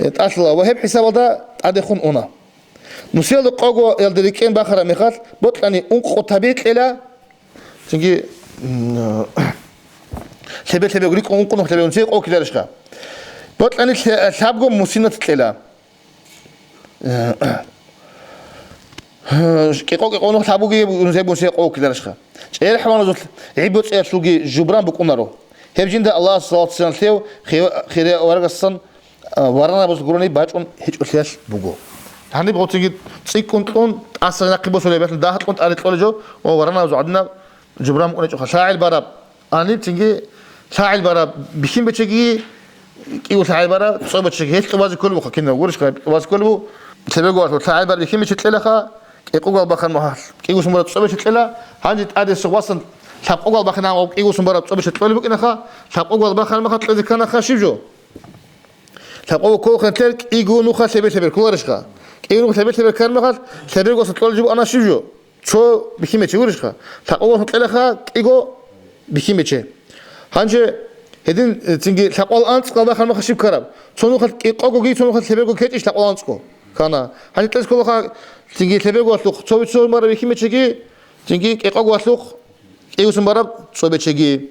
Э, тӀалъула ва гьеб хӀисабалда тӀадехун уна. Нусиялда къогоялда рикӀкӀен бахараб мехалъ, бокьани ункъо табигӀ кьела, цинги, м, лъебе-лъебе рикӀкӀун ункъо нух лъебе унсие къо ккеларищха? Бокьани лъе-, лъабго мусинат кьела. Э, кӀикъо-кӀикъо нух лъабгоги унсие къо ккеларищха? ЧӀегӀер хӀайваназул гӀи боцӀиялъулги жубран букӀунаро. Гьеб жинда Аллагьас салат-салам лъев хи-, хирияб аварагасдасан а, варанабаз гурони бачӀун гьечӀолъиялъ буго. Гьаниб гъоцинги цӀикӀкӀун кьун, тӀаса нахъе босулеб, дагьа кьун тӀаде кьолеб жо, ва варанабаз гӀадинаб жубран букӀунечӀоха. ЛъагӀел бараб, гьаниб цинги лъагӀел бараб бихьин бечеги, кӀиго лъагӀел бараб цӀо бечеги. Гьелъ тӀубазе кколеб буха кинаб гурищха, тӀубазе кколеб бу. Лъебего валъур лъагӀел бараб бихьин бече кьелаха, кӀикъогал бахъан махалъ кӀигусун бараб цӀо бече кьела, гьанже тӀаде сугъасан лъабкъогал бахъинан кӀигусун бараб цӀо бече кьолеб букӀинаха, лъабкъогал бахъан махалъ кьезе кканаха щиб жо? Лъабкъого кколхъан лъер кӀиго нуха лъебе-лъебер кколарищха? КӀиго нуха лъебе-лъебер ккармахалъ, лъебергоса кьолеб жо букӀана щиб жо? Цо бихьимечи гурищха? Лъабкъого ккелаха кӀиго бихьимече. Гьанже гьедин, э, цинги лъабкъоялда анцӀго бахъармаха щиб ккараб? Цо нухалъ кӀикъогоги, цо нухалъ лъеберго ккечӀищ лъабкъоялда анцӀго? Ккана. Гьанже кьезе кколаха цинги лъеберго валъухъ цо бицун бараб бихьимечеги, цинги кӀикъого валъухъ кӀигусун бараб цӀо бечеги.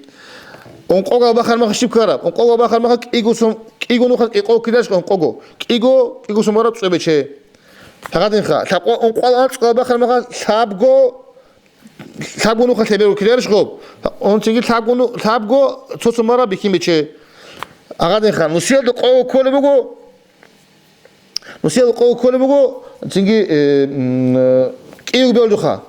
Ункъого бахъармаха щиб ккараб? Ункъого бахъармаха кӀигусун, кӀиго нухалъ кӀикъого ккеларищха ункъого? КӀиго, кӀигусун бараб цӀо бече. Гьагадинха, лъабкъо-, ункъоялда анцӀго бахъармаха лъабго, лъабго нуха лъеберго ккеларищ гъоб? Онцинги лъабго ну-, лъабго цо-цо мараб бихьимече. Агъадинха, нусиялда къо кколеб буго, нусиялда къо кколеб буго, цинги, э, м, э, кӀиго белдуха.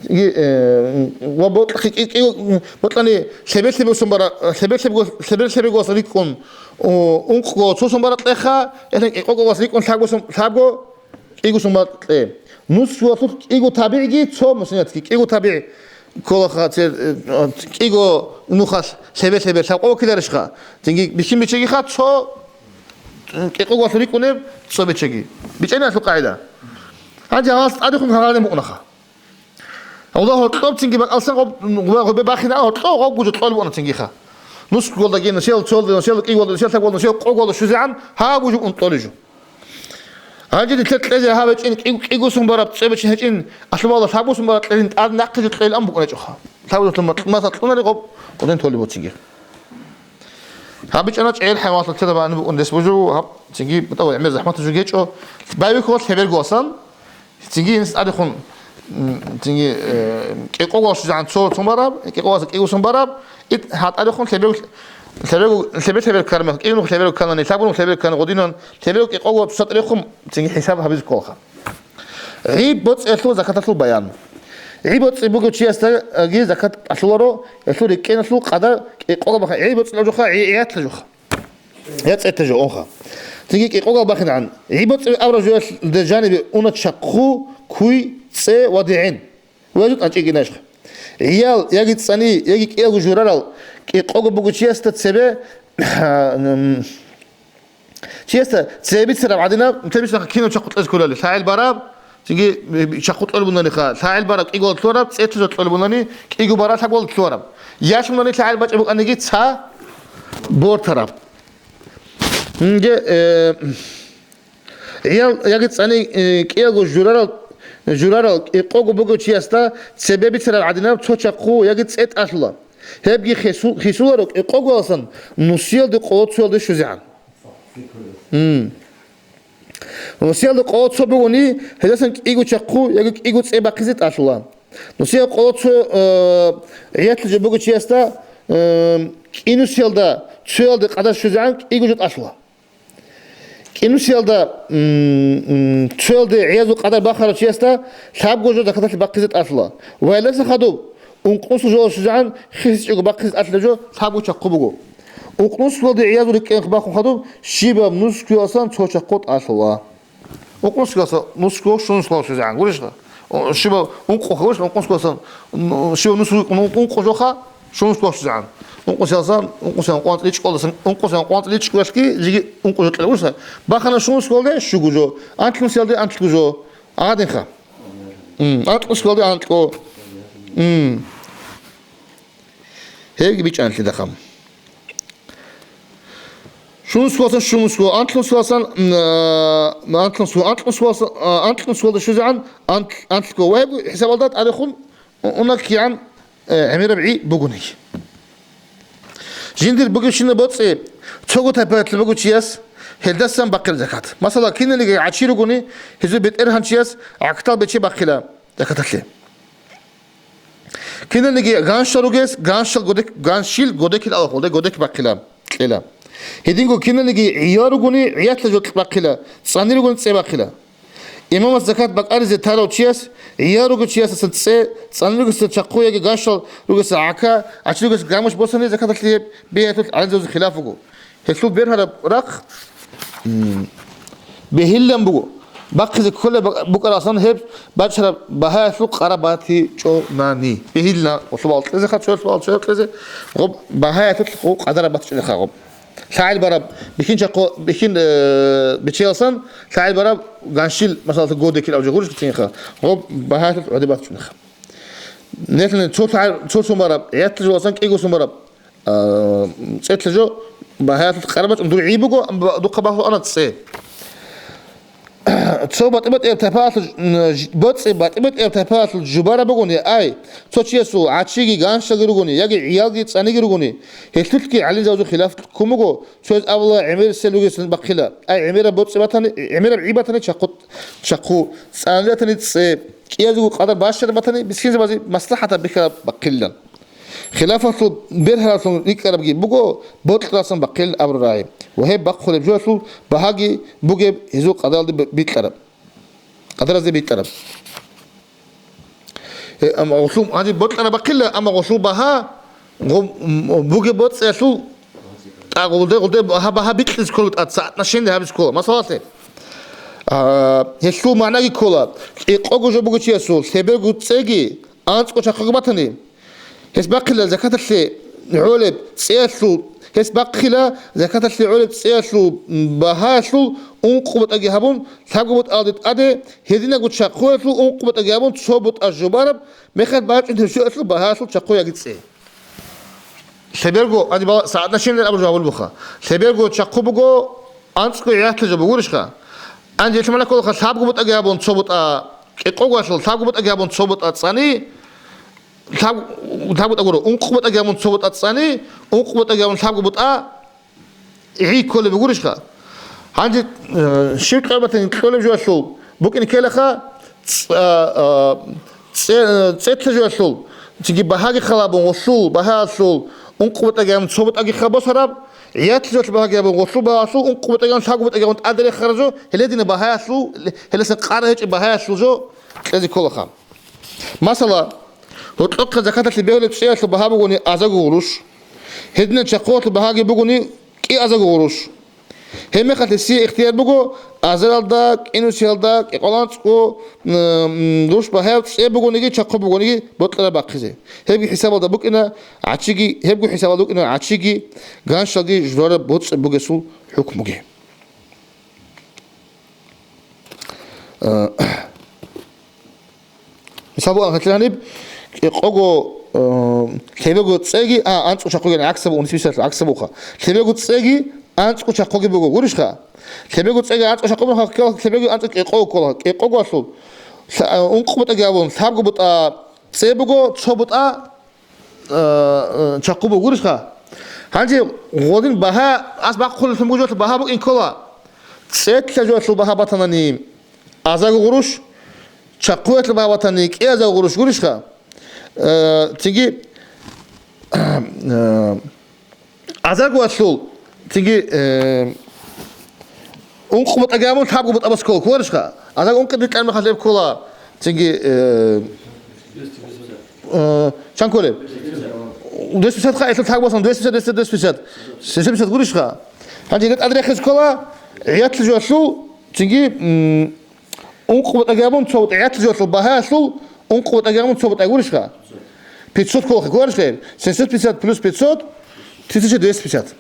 Цинги, э, м, ва бокьахъи кӀи-, кӀиго, м, бокьани лъебе-лъебегосан бара-, лъебе-лъебего-, лъебе-лъебегосан рикӀкӀун, у, ункъго цо-цо мараб кьеха, гьелъан кӀикъого вас рикӀкӀун лъабгосан, лъабго, кӀигусун бакье. Нусгуялъулъ кӀиго табигӀги цо мусинатги, кӀиго табигӀ кколаха цер, э, кӀиго нухалъ лъебе-лъебе лъабкъо ккеларищха? Цинги бихьин бечегиха цо, э, кӀикъого валъу рикӀкӀунеб цо бечеги. БичӀчӀанилъул къагӀида. Гьанже гьалас тӀадехун гьагъалин букӀунаха. Аллагь гьоркьоб цинги бакӀалсан гъоб-, гъубе бахина гьоркьо гъобгу жо кьолеб букӀуна цингиха. Нусгуялдаги, нусиял цолда, нусиял кӀиголда, нусиял лъабголда, нусиял къоголда щвезегӀан гьаб бужун унтӀолей жо. Гьанже нилъер кьезе гьаб гьечӀин, кӀи-, кӀигусун бараб цӀебечин гьечӀин, алъубала лъабгусун бараб кьелин тӀад нахъе жо кьейилан букӀунечӀоха. Лъабгусун мат-, масал кьунари гъоб, гъодин толеб буциги. Гьаб бичӀана чӀел хӀайвалъа тела бани букӀун рес бужу, гьаб цинги бутӀа гӀемер захӀматаб жо гьечӀо. Байбихьула лъебергоасан, цинги гьениса тӀадехун, м, цинги, э, кӀикъого щвезегӀан цо цун бараб, кӀикъогоаса кӀигусун бараб, ит гьатӀарехун лъебе-, лъебе-, лъебе-лъебе ккармехалъ, кӀиго нух лъебе кканани, лъабго нух лъебе ккани гъодинан, лъебе кӀикъого цо тӀадехун цинги хӀисаб гьабизе кколаха. ГӀи боцӀиялъул закаталъул баян. ГӀи боцӀи бугев чиясдаги закат тӀалъуларо, гьелъул рикӀкӀиналъул къадар кӀикъого бахъин. ГӀи боцӀи лъабжоха, гӀи гӀиятла жоха. Я цӀета жо онха. Цинги кӀикъого бахинегӀан. ГӀи боцӀи абураб жоялъ жанибе уна чахъу, куй, цӀе ва дегӀен. Ва жо тӀанчӀи гинашха. ГӀиял, яги цӀани, яги кӀиялго журарал кӀикъого бугев чиясда цебе, чиясда цебе бицараб гӀадинаб, цебе бицараб кинав чахъу кьезе кколали, лъагӀел бараб, цинги чахъу кьолебунани ха, лъагӀел бараб кӀиголда лъугьараб, цӀе тоза кьолебунани, кӀиго бараб лъабголда лъугьараб. Ялъунани лъагӀел бачӀа букӀаниги ца бортараб. Инге, э, гӀиял яги цӀани, э, кӀиялго журарал, журарал кӀикъого бугев чиясда цебе бицараб гӀадинаб цо чахъу яги цӀе тӀалъула. Гьебги хису-, хисуларо кӀикъоголасан нусиялде къоло цоялде щвезегӀан. М. Нусиялда къоло цо бугони, гьелдасан кӀиго чахъу яги кӀиго цӀе бахъизе тӀалъула. Нусиялда къоло цо, э, гӀиятлъи жо бугев чиясда, э, кӀинусиялда цоялде къадар щвезегӀан кӀиго жо тӀалъула. КӀинусиялда, м, м, цоялде гӀиязул къадар бахарав чиясда лъабго жо закаталъе бахъизе тӀалъула. Ва гьелдаса хадуб, ункънусул жоялъ щвезегӀан хисичӀого бахъизе тӀалъулеб жо лъабго чахъу буго. Ункънусулалде гӀиязул рикӀкӀен бахун хадуб, щибаб нусгоялсан цо чахъу тӀалъула. Ункънусгоялса нусго, щунусгоялъ щвезегӀан. Гурищха? О, щибаб ункъо хавуш, ункънусгоялсан, ну, щибаб нусго, ункъо жоха, щунусгоялъ щвезегӀан. Ункънусгоялсан, ункънусгоялъ къванцӀ ричӀкӀолдасан, ункънусгоялъ къванцӀ ричӀкӀоялъги жиги ункъо жо кье гурищха. Бахана щунусгоялде щуго жо, анлънусиялде анлъго жо. М, анлънусиялде анлъго. М. Гьебги бичӀчӀанлъидахъа. Щунусгоялсан щунусго, анлънусгоялсан, м, а, анлънусго, анлънусгоялсан, а, анлънусгоялда щвезегӀан анлъ-, анлъго. Ва гьеб хӀисабалда тӀадехун у-, уна кигӀан, э, гӀемераб гӀи бугони. Жиндир бугебщинаб боцӀи цого тайпаялъул бугев чияс гьелдасан бахъила закат. Масала, киналниги гӀачи ругони, гьезул бетӀергьанчияс гӀахьтал бече бахъила закаталъе. Киналниги ганщал ругес, ганщал годек-, ганщил годекил алахулде годек бахъила, кьела. Гьединго киналниги гӀиял ругони, гӀиялъа жо бахъила, цӀани ругони, цӀе бахъила. Имамас закат бакӀаризе тарав чияс, гӀиял ругев чиясдасан цӀе, цӀани ругесдасан чахъу яги ганщал ругесдасан гӀака, гӀачи ругесдасан гамуш босани, закаталъе гьеб бегьиялъулъ гӀалимзабазул хилаф буго. Гьелъул бергьараб рахъ, м, бегьилан буго. Бахъизе кколеб букӀаралдасан гьеб бачӀараб багьаялъул къараб батичӀонани. Бегьилан, гъолъул бакӀалда кьезе, цоялъул бакӀалда кьезе, гъоб багьаялъул гъоб къадараб батичӀунеха гъоб. ЛъагӀел бараб бихьинчахъо-, бихьин, э, биччалдасан, лъагӀел бараб ганщил, масала, годекил абжа гурищ бицинха, гъоб багьаялъул гӀодеб батичӀунеха. Нилъ цо лъагӀел, цо сумараб, гӀиялъа жоласан кӀиго сумараб, а, цӀетлъа жо багьаялъул къараб батичӀун дур гӀи буго, ам ба-, духъа багьлъуана цӀе. Цо батӀи-батӀияб тайпаялъул ж-, н-, ж-, боцӀи батӀи-батӀияб тайпаялъул жубараб бугони, ай, цо чиясул гӀачиги ганщалги ругони, яги гӀиялги цӀаниги ругони, гьелъулъги гӀалимзабазул хилаф ккун буго, цояз абула гӀемерисел ругесин бахъила, ай, гӀемераб боцӀи батани, гӀемераб гӀи батани чахъу, чахъу, цӀанилатани цӀе, кӀиязего къадар бащараб батани, мискинзабазе маслахӀатаб бихьараб бахъилилан. Хилафалъул бергьаралъун рикӀкӀарабги буго, бокьаралдасан бахъилин абураб рагӀи ва гьеб бахъулеб жоялъул багьаги бугеб гьезул къадаралде б-, бикьараб. Къадаразде бикьараб. Э, амма гъолъул, гьаниб бокьараб бахъила, амма гъолъул багьа, гъо-, м-, бугеб боцӀиялъул тӀагъулде, гъулде багьа, багьа бикьизе ккола, тӀад соотношение гьабизе ккола. Масалалъе, а, гьелъул магӀнаги ккола, кӀикъого жо буго чиясул, лъеберго цӀеги, анцӀго чахъуги батани, гьес бахъила закаталъе гӀолеб цӀеялъул, гьес бахъила закаталъе гӀолеб цӀеялъул багьаялъул ункъо бутӀаги гьабун, лъабго бутӀалде тӀаде, гьединабго чахъуялъул ункъо бутӀаги гьабун, цо бутӀа жубараб мехалъ бачӀун гьеб жоялъул багьаялъул чахъу яги цӀе. Лъеберго, гьаниб соотношение абураб жо гьабулебха. Лъеберго чахъу буго, анцӀго гӀиялъа жо бугурищха? Гьанже лъимала кколаха лъабго бутӀаги гьабун цо бутӀа кӀикъоголъул, лъабго бутӀаги гьабун цо бутӀа цӀани, лъаб-, лъабго бутӀа гуро, ункъо бутӀаги гьабун цо бутӀа цӀани, ункъо бутӀаги гьабун лъабго бутӀа гӀи кколеб бугурищха? Гьанже, э, щиб кьолеб батани кьолеб жоялъул букӀине ккелаха, ц-, а, а, цӀе-, цӀетлъа жоялъул, цинги багьаги хал гьабун, гъолъул багьаялъул ункъо бутӀаги гьабун цо бутӀаги хал босараб, гӀиялъа жоялъул багьаги гьабун, гъолъул багьаялъул ункъо бутӀаги гьабун, лъабго бутӀаги гьабун тӀаде рехараб жо, гьеледина багьаялъул, гьеласан къарагьечӀеб багьаялъул жо кьезе кколаха. Масала, гьоркьохъе закаталъе бегьулеб цӀеялъул багьа бугони азарго гъурущ, гьединаб чахъуялъул багьаги бугони кӀиазарго гъурущ. Гьеб мехалъ гьесие ихтияр буго азаралда, кӀинусиялда, кӀикъоялда анцӀго, м, гъурущ багьаяб цӀе бугониги, чахъу бугониги бокьараб бахъизе. Гьебги хӀисабалда букӀина гӀачиги, гьебго хӀисабалда букӀина гӀачиги, ганщалги журараб боцӀи бугесул хӀукмуги. Э, Мисал бугӀан гьатӀира гьаниб, кӀикъого, э, лъебего цӀеги, а, анцӀго чахъуги, гӀаксаб унис бисалъ, гӀаксабуха. Лъебего цӀеги, анцӀго чахъуги буго, гурищха? Лъебего цӀеги, анцӀго чахъу буго, лъебего анцӀго кӀикъого ккола. КӀикъоголъул, лъа-, ункъо бутӀаги абун, лъабго бутӀа цӀе буго, цо бутӀа, э, э, чахъу буго, гурищха? Гьанже гъодин багьа, ас бахъулелъун бугеб жоялъул багьа букӀин ккола. ЦӀетлъа жоялъул багьа батанани, азарго гъурущ, чахъуялъул багьа батани, кӀиазарго гъурущ гурищха? Э, цинги, э, азаргоялъул, цинги, э, ункъо бутӀаги абун, лъабго бутӀа босизе ккола, кколарищха? Азарго ункъо бутӀа мехалъ гьеб ккола, цинги, э, э, чан кколеб? Двести пятьдесят ха, гьелъул лъабго босун, двести пятьдесят, двести пятьдесят, двести пятьдесят. Семьсот пятьдесят гурищха? Гьанже гьеб тӀаде рехизе ккола, гӀиялъа жоялъул, цинги, м, ункъо бутӀаги абун, цо бутӀа гӀиялъа жоялъул багьаялъул, ункъо бутӀаги абун, цо бутӀа гурищха? Пятьсот кколаха, кколарищха гьеб? Семьсот пятьдесят плюс пятьсот, тысяча двести пятьдесят.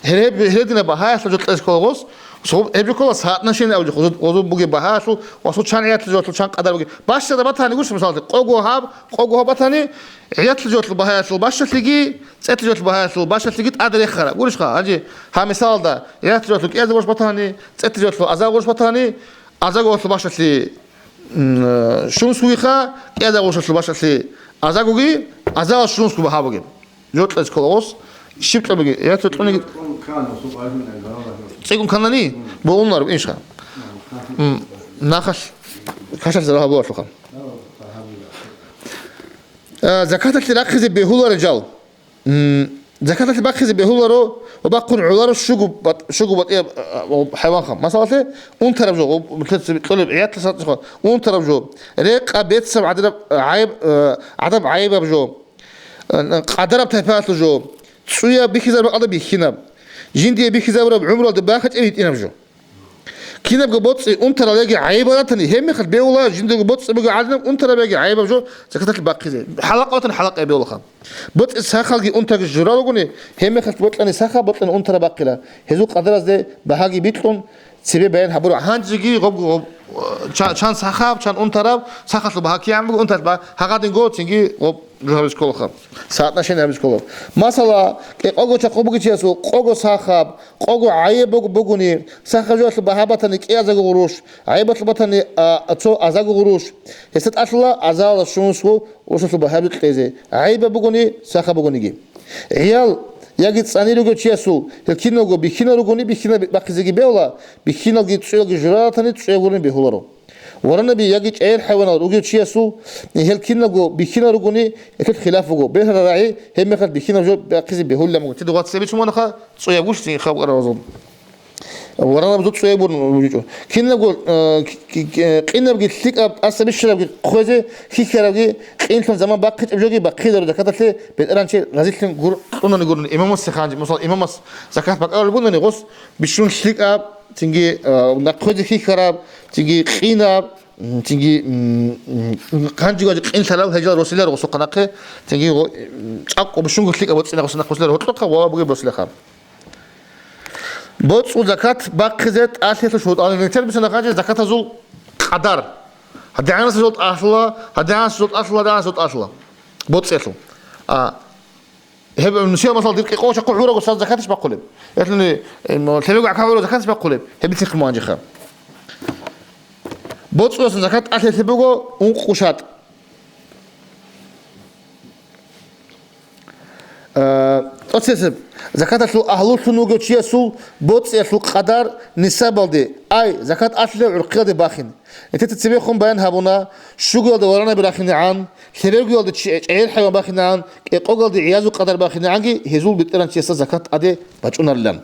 Гьеб, гьеб, гьедина багьаялъа жо кьезе ккола гъос, гъозул, гьеб жо ккола соотношение абулеб, гъозул, гъозул бугеб багьаялъул, ва гъосул чан гӀиялъа жоялъул чан къадар бугеб. Бащараб батани гурищ, мисалалъе, къого гьаб, къого гьаб батани, гӀиялъа жоялъул багьаялъул бащалъиги, цӀетлъа жоялъул багьаялъул бащалъиги тӀаде рехараб. Гурищха, гьанже, гьаб мисалалда, гӀиялъа жоялъул кӀиазарго гъурущ батани, цӀетлъа жоялъул азарго гъурущ батани, азарго гъурущалъул бащалъи, м, э, щунусгогиха, кӀиазарго гъурущалъул бащалъи азаргоги, азаралъул щунусго багьа бугеб. Жо кьезе ккола гъос, щиб кьабиги, я цо кьуниги. ЦӀикӀкӀун кканани, богьунараб инша. М, нахалъ, кашалъ зарал гьабулароха. Э, закаталъе рахъизе бегьуларел жал. М, Закаталъе бахъизе бегьуларо ва бахъун гӀоларо щуго бат-, щуго батӀияб, а, а, хӀайванха. Масалалъе, унтараб жо, гъоб-, кьолеб гӀиятла сатӀлъиха, унтараб жо, рекъа бецаб гӀадараб гӀайиб, а, гӀадаб гӀайибаб жо, а, къадараб тайпаялъул жо, цӀуяб бихьизаб бакӀалда бихьинаб, жиндие бихьизабураб гӀумруялда бахъичӀеб гьитӀинаб жо. Кинабго боцӀи унтарал яги гӀайибал ратани, гьебмехалъ бегьула жиндаго боцӀи буго гӀадинаб унтараб яги гӀайибаб жо закаталъе бахъизе. ХӀалакъа батани, хӀалакъа бегьулаха. БоцӀи сахалги унтаги журал ругони, гьебмехалъ бокьани сахаб, бокьани унтараб бахъила. Гьезул къадаразде багьаги бикьун, цебе баян гьабура. Гьанжеги гъоб-, гъоб-, ча-, чан сахаб, чан унтараб, сахалъул багьа кигӀан буго, унталъ ба-, гьагъадинго цинги гъоб-, жо гьабиз кколаха. Соотношение гьабиз ккола. Масала, кӀекъого чахъу бугев чиясул къого сахаб, къого гӀайиб буг-, бугони, сахаб жоялъул багьа батани кӀиазаго гъурущ, гӀайибалъул батани, а, цо азаго гъурущ. Гьесда тӀалъула азала щунусго гъурущалъул багьаби кьезе, гӀайибаб бугони, сахаб бугониги. ГӀиял яги цӀани ругев чиясул гьел киналго бихьинал ругони, бихьинал бахъизеги бегьула, бихьиналги цӀуялги журал ратани, цӀуяб гурони бегьуларо. Варанаби яги чӀегӀер хӀайванал ругев чиясул гьел киналго бихьинал ругони, гьелъул хилаф буго. Бергьараб рагӀи гьебмехалъ бихьинаб жо бахъизе бегьулилан буго. Тидугъа цебе чуманаха цӀуяб гуш, цинги хаб къаравазул. Варанаб зу цӀуяб гур-, бугечӀо. Кинабго, э, к-, к-, к-, къинабги лъикӀаб, тӀаса бищарабги хъвезе, хьихьарабги, къинлъун заман бахъичӀеб жоги бахъидаро закаталъе, бетӀергьанчи разилъун гур-, кьунани гурони имамасе ханжи. Мисал, имамас закат бакӀарулеб бугони, гъос бищун лъикӀаб, цинги, а, нахъвезе хьихьараб, цинги къинаб, м, цинги, м, м, ханжи-гьанжи къинлъарал гьежал росилар гъосухъа нахъе, цинги гъо-, м, чӀакъго бищунго лъикӀаб боцӀи нахъуса нахъвезе гьоркьохъа ва бугеб росилаха. БоцӀул закат бахъизе тӀалъиялъул шурутӀалда нилъер бицана ханжи закатазул къадар. ГьадигӀанасезул тӀалъула, гьадигӀанасезул тӀалъула, гьадигӀанасезул тӀалъула. БоцӀиялъул. А, Гьеб нусияб, масала, дир кӀикъого чахъу гӀурабго саз закатищ бахъулеб? Яни, эм, лъебего гӀака гӀураб закатищ бахъулеб? Гьеб бицинхъ мугӀанжиха. БоцӀуласан закат тӀалъиялъе буго ункъо шартӀ. Э, тӀоцесеб, закаталъул агьлуллъун вугев чиясул боцӀиялъул къадар нисабалде, ай, закат тӀалъулеб гӀурхъиялде бахин. Нилъеца цебехун баян гьабуна, щугоялда варанаби рахинегӀан, лъебергоялда чи-, чӀегӀер хӀайван бахинегӀан, кӀикъогалда гӀиязул къадар бахинегӀанги, гьезул бетӀергьанчиясда закат тӀаде бачӀунарилан.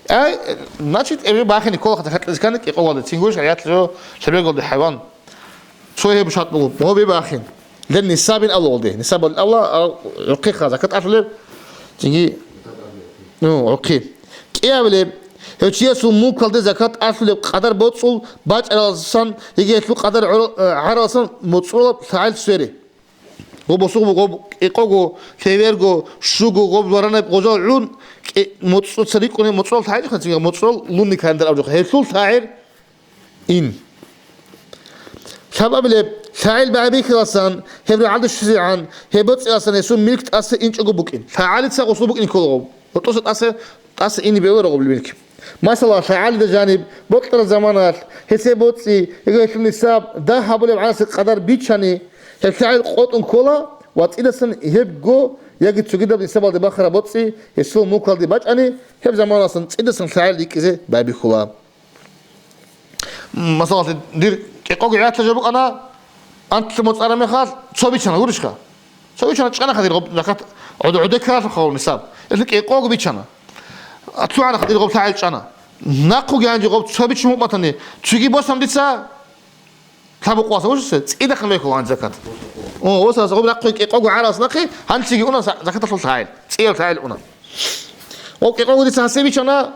Ай, значит, эбе бахине кколаха закат кьезе ккани кӀикъогалда, цин гурищ гӀиялъ жо лъебергалда хӀайван. Цо гьеб шартӀ буго, гьобе бахин. Ле нисабин авлалде, нисабал авла, а, гӀурхъиха закат тӀалъулеб, цинги, ну, гӀурхъи. КӀиабилеб, гьев чиясул мулкалде закат тӀалъулеб къадар боцӀул бачӀаралдасан, яги гьелъул къадар гӀор-, э, гӀаралдасан моцӀролаб лъагӀел свере. Гъоб босугъ буго, гъоб кӀикъого, лъеберго, щуго, гъоб варанаб гъожал гӀун, кӀи-, моцӀроца рикӀкӀунеб моцӀрол лъагӀел, моцӀрол лунный календарь абжоха. Гьелъул лъагӀел ин. Лъабабилеб, лъагӀел багӀбихьиласан, гьеб рагӀалде щвезегӀан, гьеб боцӀиласан гьесул милк тӀаса инчӀого букӀин. ЛъагӀалица гъосул букӀин кколаго. Гьоркьоса тӀаса, тӀаса ине бегьуларо гъоб милк. Масала, лъагӀалида жаниб бокьараб заманалъ, гьесие боцӀи, яги гьелъул нисаб, дагь гьабулеб гӀанасе къадар бичани, гьеб лъагӀел къотӀун ккола ва цӀидасан гьебго яги цогидаб нисабалде бахараб боцӀи гьесул мулкалде бачӀани, гьеб заманалъан цӀидасан лъагӀел рикӀкӀизе байбихьула. Масалалъе, дир кӀикъого гӀиялъа жо букӀана, анлъи моцӀараб мехалъ, цо бичана, гурищха? Цо бичана, чӀанаха дир гъоб закат, гӀодо-, гӀодо ккаралъухъа гъоб нисаб. Гьелъул кӀикъого бичана. А, лъугӀанаха дир гъоб лъагӀел чӀана. Нахъуги гьанже гъоб цо бичун букӀматани, цоги босани дица лъаб букъваса, гурищха? ЦӀидахъан бехула гьанже закат. О, ос, ос, гъоб нахъуги кӀикъого гӀаралас нахъе, гьанжеги уна за-, закаталъул лъагӀел, цӀиял лъагӀел уна. Гъоб кӀикъого дица гьасе бичана,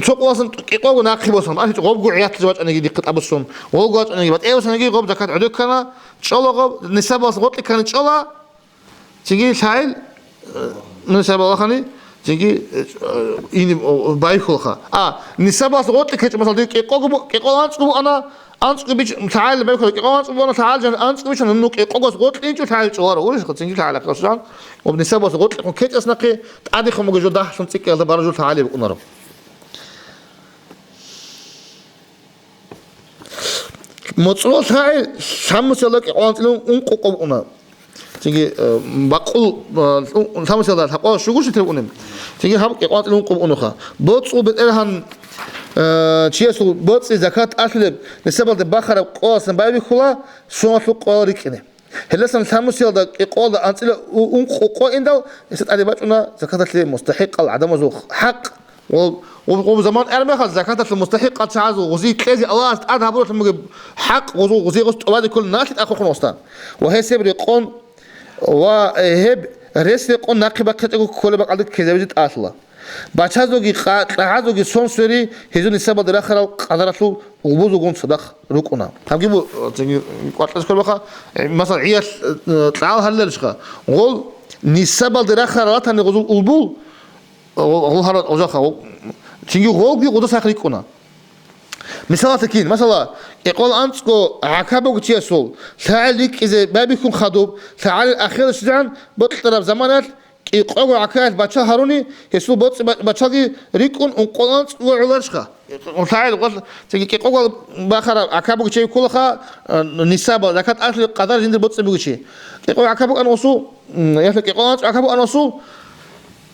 цо къоялъан кӀикъого нахъе босун. Ахир гъобго гӀиялъа вачӀаниги дихъе тӀабуссун. Гъобго вачӀаниги батӀевсаниги гъоб закат гӀодо ккана, чӀола гъоб, нисабалъ гъоркье ккани чӀола, цинги лъагӀел, э, нисабалахъани, цинги, э, ини, о, байхулха. А, нисабалъ гъоркье ккечӀо, масала, дир кӀикъого бу-, кӀикъого анцӀго букӀана, анцӀго бич-, лъагӀел байхула, кӀикъого анцӀго букӀана, лъагӀел жан анцӀго бичана, ну, кӀикъогас гъоркье инчӀо лъагӀел чӀоларо, гурищха, цинги лъагӀел ахъасу жан, об нисабалъ гъоркье ккун ккечӀас нахъе, тӀадехун буго жо дагьлъун цӀикӀкӀиялда бараб жо лъагӀалияб букӀунаро. МоцӀрол лъагӀел лъабмусиялда кӀикъоялда анцӀила ункъо къо букӀуна. Цинги, э, бакъул, э, лъабмусиялда лъабкъоялда щуго щиб букӀунеб. Цинги гьаб кӀикъоялда анцӀила ункъо букӀунаха. БоцӀул бетӀергьан, э, чиясул боцӀи закат тӀалъулеб нисабалде бахараб къоялдасан байбихьула, соналъул къоял рикӀкӀине. Гьелдасан лъабмусиялда кӀикъоялда анцӀила у-, ункъо къо индал, гьесда тӀаде бачӀуна закаталъе мустахӀикъал гӀадамазул хӀакъ. Ва, ва, ва заман армехал закаталъе мустахӀикъал чагӀазул гъузи кьезе Аллагьас тӀад гьабуралъун бугеб хӀакъ гъузул гъузи гъос тӀубазе кколин налъи тӀахъухъун гъосда. Ва гьеб рекъон, ва гьеб рес рекъон нахъе бахъичӀого кколеб бакӀалда ккезавизе тӀалъула. Бачазулги къа-, кьагӀазулги сон свери гьезул нисабалде рахарал къадаралъул гъубузулгун цадахъ рукӀуна. Гьабги бу-, цинги кӀваркьаз кколебаха, э, масала, гӀиял, э, кьагӀал гьариларищха, гъол нисабалде рахарал ратани гъузул улбул, гъол, гъол гьарал гъозаха, гъол, цинги гъолги гъоза сахъ рикӀкӀуна. Мисалалъе кин, масала, кӀикъоялда анцӀго гӀака бугев чиясул лъагӀел рикӀкӀизе байбихьун хадуб, лъагӀалил ахиралда щвезегӀан бокьараб заманалъ кӀикъого гӀакаялъ бачал гьаруни, гьесул боцӀи-, бачалги рикӀкӀун ункъоялда анцӀго гӀоларищха? ЛъагӀел, цинги кӀикъого бахараб гӀака бугев чи кколаха, э, нисаб, закат тӀалъулеб къадар жиндир боцӀи бугев чи. КӀикъого гӀака букӀана гъосул, м, яхӀла кӀикъоялда анцӀго гӀака букӀана гъосул,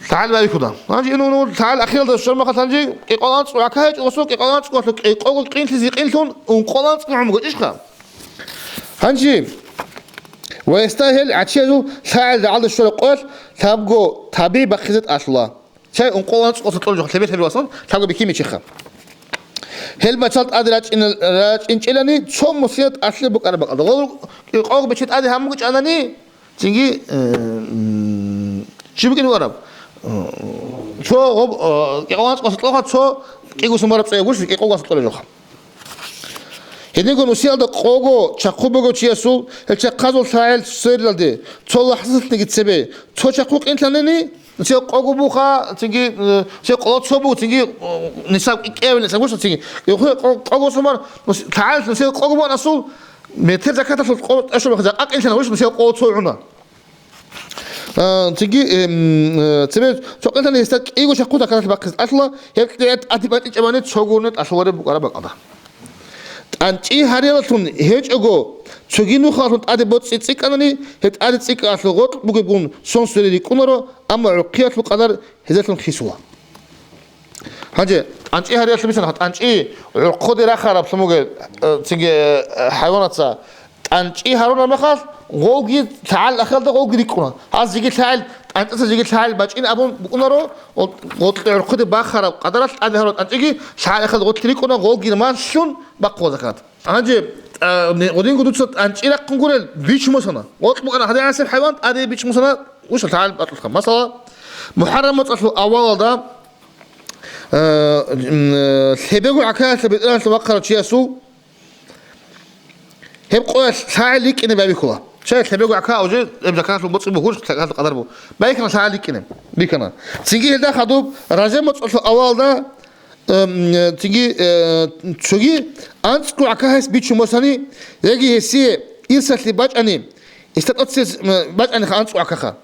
лъагӀел байбихьуна. Гьанже ин, ин, лъагӀел ахиралда щвараб мехалъ гьанже кӀикъоялда анцӀго гӀака гьечӀо гъосул, кӀикъоялда анцӀголъул кӀикъого къинлъизе къинлъун ункъоялда анцӀго гӀумруго ишха? Гьанже, ва гьесда гьел гӀачиязул лъагӀел рагӀалда щвараб къоялъ лъабго табигӀ бахъизе тӀалъула. Чай ункъоялда анцӀго гъосда кьолеб жо, лъебе-лъебе васан, лъабго бихьи мичиха. Гьел бачал тӀаде рачӀина-, рачӀинчӀелани цо мусинат тӀалъулеб букӀараб бакӀалда. Гъол кӀикъого бичи тӀаде гьаммуги чӀанани, цинги, э, м, чи букӀин вараб? Э, цо гъоб-, э, кӀикъоялда анцӀго гъосда кьоха, цо кӀиго сон бараб цӀуяб гурищ, кӀикъого гъосда кьолеб жоха. Гьединго нусиялда къого чахъу бугев чиясул гьел чахъазул лъагӀел сверилалде цо лахӀзаталъниги цебе цо чахъу къинлъанани, нусиялда къого буха, цинги, э, нусиялда къоло цо буго, цинги, э, нисаб кӀиабилеб нисаб гуша, цинги. Къо-, къо-, къого сумар, нус-, лъагӀел нусиялда къого бугӀан асул, метер закаталъул къо-, тӀашулеб жакъа къинлъана гуш, нусиялда къого цо гӀуна. А, цинги, эм, э, цебе цо къинлъани гьесда кӀиго чахъу закаталъе бахъизе тӀалъула, гьеб кье тӀаде бачӀинчӀебани цо гурне тӀалъулареб букӀараб бакӀалда. ТӀанчӀи гьариялалъун гьечӀого, цоги нухалалъун тӀаде боцӀи цӀикӀкӀанани, гьеб тӀаде цӀикӀкӀалъул гъоркь бугебгун сон свери рикӀкӀунаро, амма гӀурхъиялъул къадар гьезелъун хисула. Гьанже, тӀанчӀи гьариялъул бицана, тӀанчӀи гӀурхъуде рахараб лъумуге, э, цинги, э, хӀайванаца, тӀанчӀи гьарунаб мехалъ, гъолги лъагӀалил ахиралда гъолги рикӀкӀуна. Гьаз жеги лъагӀел, тӀанчӀаца жеги лъагӀел бачӀин абун букӀунаро, гъол-, гъоркье гӀурхъуде бахараб къадаралъ тӀаде гьарураб тӀанчӀиги лъагӀалил ахиралда гъоркье рикӀкӀуна, гъолги малъун бахъула закат. Гьанже, а, не-, гъодинго дуца тӀанчӀи рахъун гурел, бич мусана. Гъоркь букӀана гьадинасеб хӀайван, тӀаде бич мусана, уша лъагӀел бачӀулха. Масала, МухӀаррам моцӀалъул авалалда, а, м, лъебего гӀакаялъа бетӀергьанлъун вахъарав чиясул гьеб къоялъ лъагӀел рикӀкӀине байбихьула. Чай лъебего гӀака уже гьеб закаталъул боцӀи бугур, закаталъул къадар бугур. Байбихьана лъагӀел рикӀкӀине. Бихьана. Цинги гьелда хадуб Ражаб моцӀалъул авалда, эм, цинги, э, цоги анцӀго гӀака гьес бичун босани, яги гьесие ирсалъе бачӀани, гьесда тӀоцебесеб, м, бачӀаниха анцӀго гӀакаха.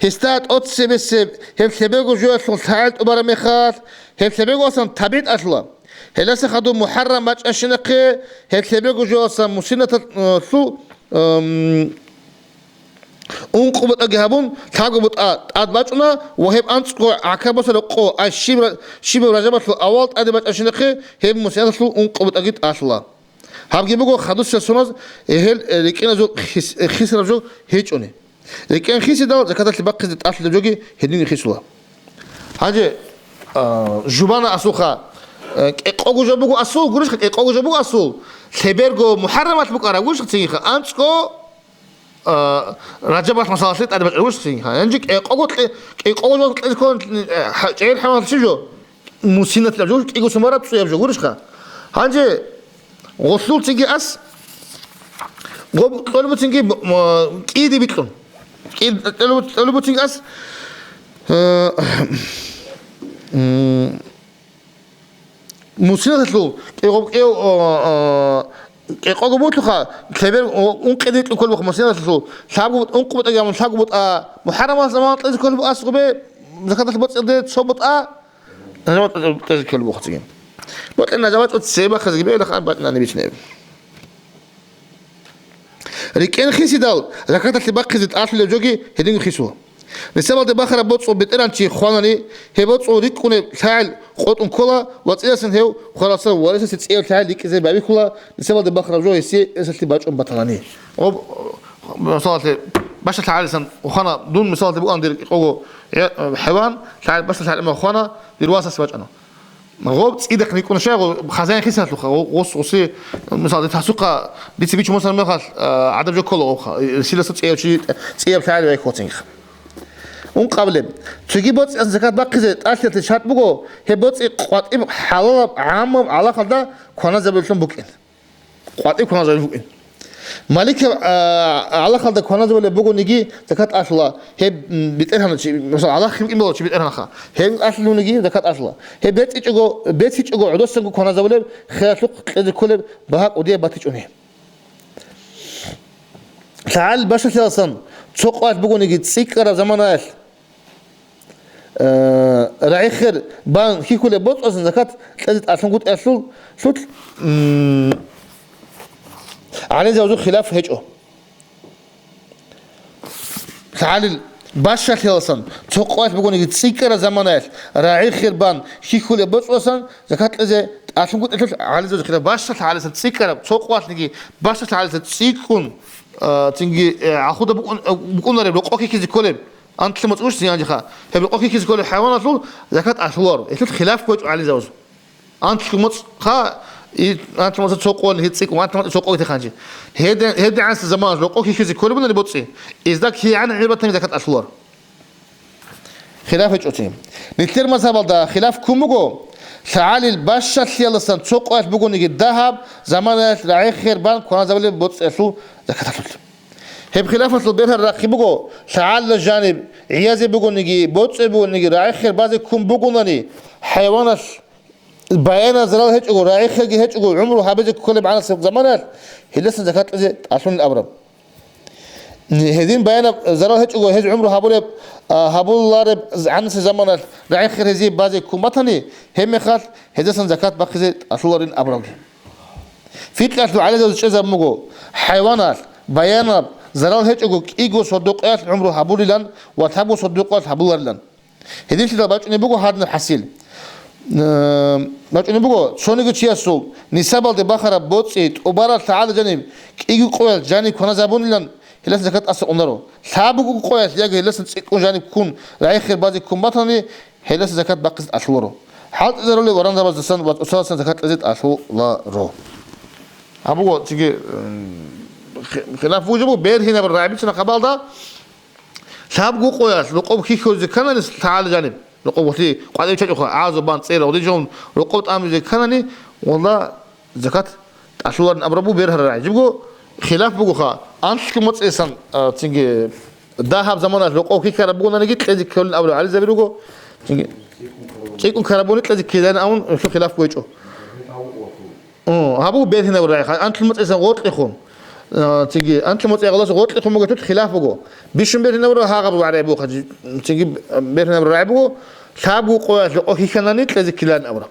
Гьесда тӀоцебесеб гьеб лъебего жоялъул лъагӀел тӀубараб мехалъ, гьеб лъебегоасан табигӀ тӀалъула. Гьелдаса хадуб МухӀаррам бачӀанщинахъе гьеб лъебего жоялъа мусинаталъул, эм, ункъо бутӀаги гьабун, лъабго бутӀа тӀад бачӀуна ва гьеб анцӀго гӀака босараб къо, ай щиб ра-, щибаб Ражабалъул авал тӀаде бачӀанщинахъе гьеб мусинаталъул ункъо бутӀаги тӀалъула. Гьабги буго хадусел соназ гьел, э, рикӀкӀиназул хис-, э, хисараб жо гьечӀони. РикӀкӀин хисидал, закаталъе бахъизе тӀалъулеб жоги гьединги хисула. Гьанже, а, жубана асулха, э, кӀикъого жо буго асул, гурищха, кӀикъого жо буго асул, лъеберго МухӀаррамалъ букӀараб гурищха цинги, анцӀго, а, Ражабалъ масалалъе тӀаде бачӀараб гурищха цинги. Гьанже кӀикъого кье-, кӀикъого жо кьезе кколин, э, хӀа-, чӀегӀер хӀамалъ чи жо? Мусинатилаб жо, кӀиго сумараб цӀуяб жо, гурищха? Гьанже гъолъул цинги ас, гъоб-, кьолеб буцинги, м-, м-, кӀиде бикьун. КӀи-, кьолеб-, кьолеб буцинги ас, э, м, мусинаталъул кӀи-, гъоб-, кӀи-, о, о, кӀикъого бутлъуха, лъебер, о, ункъиде бикьун кколеб буха мусинаталъул, лъабго бут-, ункъо бутӀа гьабун, лъабго бутӀа МухӀаррамалъ заман кьезе кколеб ас гъубе, закаталъ боцӀиялде цо бутӀа, Нажава тӀазе кколеб буго цинги. Бокьа нажава тӀоцебе цебе бахъизеги бегьулаха, бачӀинани бичинаб. РикӀкӀин хисидал, закаталъе бахъизе тӀалъулеб жоги гьединго хисула. Нисабалде бахараб боцӀул бетӀергьанчи хванани, гьеб боцӀул рикӀкӀунеб лъагӀел къотӀун ккола ва цӀидасан гьев хваралъа варисасе цӀияб лъагӀел рикӀкӀизе байбихьула, нисабалде бахараб жо гьесие эсалъе бачӀун батанани. Гъоб-, Мисалалъе, бащалъ гьалисан хвана, дун, мисалалъе, букӀана дир кӀого, э, хӀайван, лъай-, бащалъ гьалимал хвана, дир васасе бачӀана. Гъоб цӀидахъ рикӀкӀуна щай, гъоб хазяин хисалъуха, гъо-, гъос, гъоси, мисалалъе, тасухъа, дица бичун мусана мехалъ, э, гӀадаб жо ккола гъобха, э, силаса цӀияб чи, цӀияб лъай вай хоцинха. Ункъабилеб. Цоги боцӀиялъ закат бахъизе тӀалъиялъе шарт буго, гьеб боцӀи къватӀиб хӀалалаб гӀаммаб гӀалахалда кваназабулелъун букӀин. КъватӀиб кваназабулеб букӀин. Маликаб, а, гӀалахалда кваназабулеб бугониги, закат алъула. Гьеб, м, бетӀергьана чи, мисал, гӀалахги букӀин бала чи бетӀергьанаха. Гьеб алъуланиги, закат алъула. Гьеб бецӀичӀого, бецичӀого гӀодосанго кваназабулеб, хиралъухъ кьезе кколеб багьа кӀудияб батичӀони. ЛъагӀалил бащалъиялъан цо къоялъ бугониги цӀикӀкӀараб заманаялъ, э, рагӀи-хер бан хьихьулеб боцӀасан закат кьезе тӀалъунгутӀиялъул, лъул, м, гӀалимзабазул хилаф гьечӀо. ЛъагӀалил бащалъиялъан цо къоялъ бугониги цӀикӀкӀараб заманаялъ рагӀи-хер бан хьихьулеб боцӀасан закат кьезе тӀалъунгутӀиялъул гӀалимзабазул хилаф. Бащалъ гӀалиса цӀикӀкӀараб, цо къоялъниги бащалъ гӀалиса цӀикӀкӀун, а, цинги, э, гӀахуда букӀун-, а, букӀунареб рокъо хьихьизе кколеб. Анлъи моцӀ бугищ зиянжиха. Гьеб рокъо хьихьизе кколеб хӀайваналъул закат алъуларо. Гьелъул хилаф гьечӀо гӀалимзабазул. Анлъи моцӀ хъа, и, анлъи моцӀ цо къоялъ гьеб цӀикӀкӀун, анлъи моцӀ цо къоялъ хъанчи. Гьедин, гьедигӀанасеб заманалъ рокъо хьихьизе кколеб бугони боцӀи, изда кигӀан гӀибратани закат алъуларо. Хилаф гьечӀоцин. Нилъер мазгьабалда хилаф ккун буго, лъагӀалил бащалъияласан цо къоялъ бугониги дагьаб заманаялъ рагӀи-хер бан кваназабулеб боцӀиялъул закаталъулъ. Гьеб хилафалъул бергьараб рахъи буго, лъагӀалила жаниб гӀиязе бугониги, боцӀе бугониги, рагӀи-хер базе ккун бугонани, хӀайваналъ баянаб зарал гьечӀого, рагӀи-херги гьечӀого, гӀумру гьабизе кколеб гӀанасеб заманаялъ, гьелдасан закат кьезе тӀалъунин абураб. Гьедин баянаб зарал гьечӀого, гьез гӀумру гьабулеб, а, гьабулареб гӀанасеб заманалъ рагӀи-хер гьезие базе ккун батани, гьебмехалъ гьездасан закат бахъизе тӀалъуларин абурабги. Фикъалъул гӀалимзабаз чӀезабун буго, хӀайваналъ баянаб зарал гьечӀого кӀиго сордокъоялъ гӀумру гьабулилан ва лъабго сордокъоялъ гьабуларилан. Гьединлъидал бачӀунеб буго гьадинаб хӀасил. Э, бачӀунеб буго, цониги чиясул нисабалде бахараб боцӀи тӀубараб лъагӀалда жаниб кӀиго къоялъ жаниб кваназабунилан, гьелдасан закат тӀаса унаро. Лъабго къоялъ яги гьелдасан цӀикӀкӀун жаниб ккун, рагӀи-хер базе ккун батани, гьелдасан закат бахъизе тӀалъуларо. ХӀалтӀизарулел варандабаздасан ва цоцаздасан закат кьезе тӀалъуларо. Гьаб буго цинги, м, хи-, хилаф вужабу бергьинаб рагӀи бицана хабалда, лъабго къоялъ рокъоб хьихьузе кканани лъагӀалда жаниб, рокъоб гъолъи къватӀив чачӀуха, гӀазу бан цӀера гъодин жон рокъоб тӀамизе кканани, валла, закат тӀалъуларин абураб буго бергьараб рагӀи. Жибго хилаф бугоха, анлъго моцӀисан, а, цинги дагьаб заманалъ рокъов хьихьараб бугонаниги кьезе кколин абураб гӀалимзаби руго, цинги цӀикӀкӀун ккараб бугони кьезе ккеларин абун гьелъул хилаф гьечӀо. О, гьаб буго бергьинаб рагӀи, анлъго моцӀисан гъоркьехун. А, цинги анлъго моцӀи гъолас гъоркьехун буго, тут хилаф буго. Бищун бергьинаб рагӀи гьагъаб рагӀи буго, цинги бергьинаб рагӀи буго, лъабго къоялъ рокъов хьихьанани кьезе ккеларин абураб.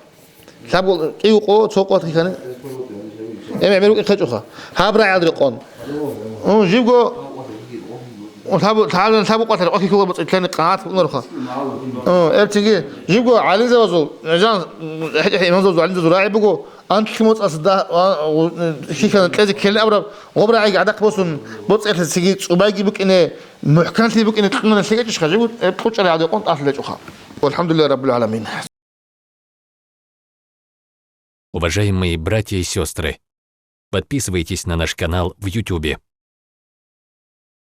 Лъабго кӀиго къо, цо къо хьихьани. Эм, гӀемер букӀин хъечӀоха. Гьаб рагӀиялда рекъон. Ун, жибго, ун, лъаб-, лъаб-, лъабго къо рекъон хьихьула буцӀи лъани къагӀат букӀунароха. Ун, эбцинги, жибго гӀалимзабазул, жан, имамзабазул, гӀалимзабазул рагӀи буго, анлъи моцӀалъ да-, а, у, хьихьана кьезе ккелин абураб, гъоб рагӀиги гӀадахъ босун, боцӀиялъе цинги цӀубайги букӀине, мухӀканлъи букӀине кьунаре лъикӀ гьечӀоха, жибго, эб кьучӀарагӀалда рекъон тӀалъ рекӀоха. Валхамдулиллагьи раббил гӀаламин. Уважаемые братья и сестры, подписывайтесь на наш канал в Ютубе.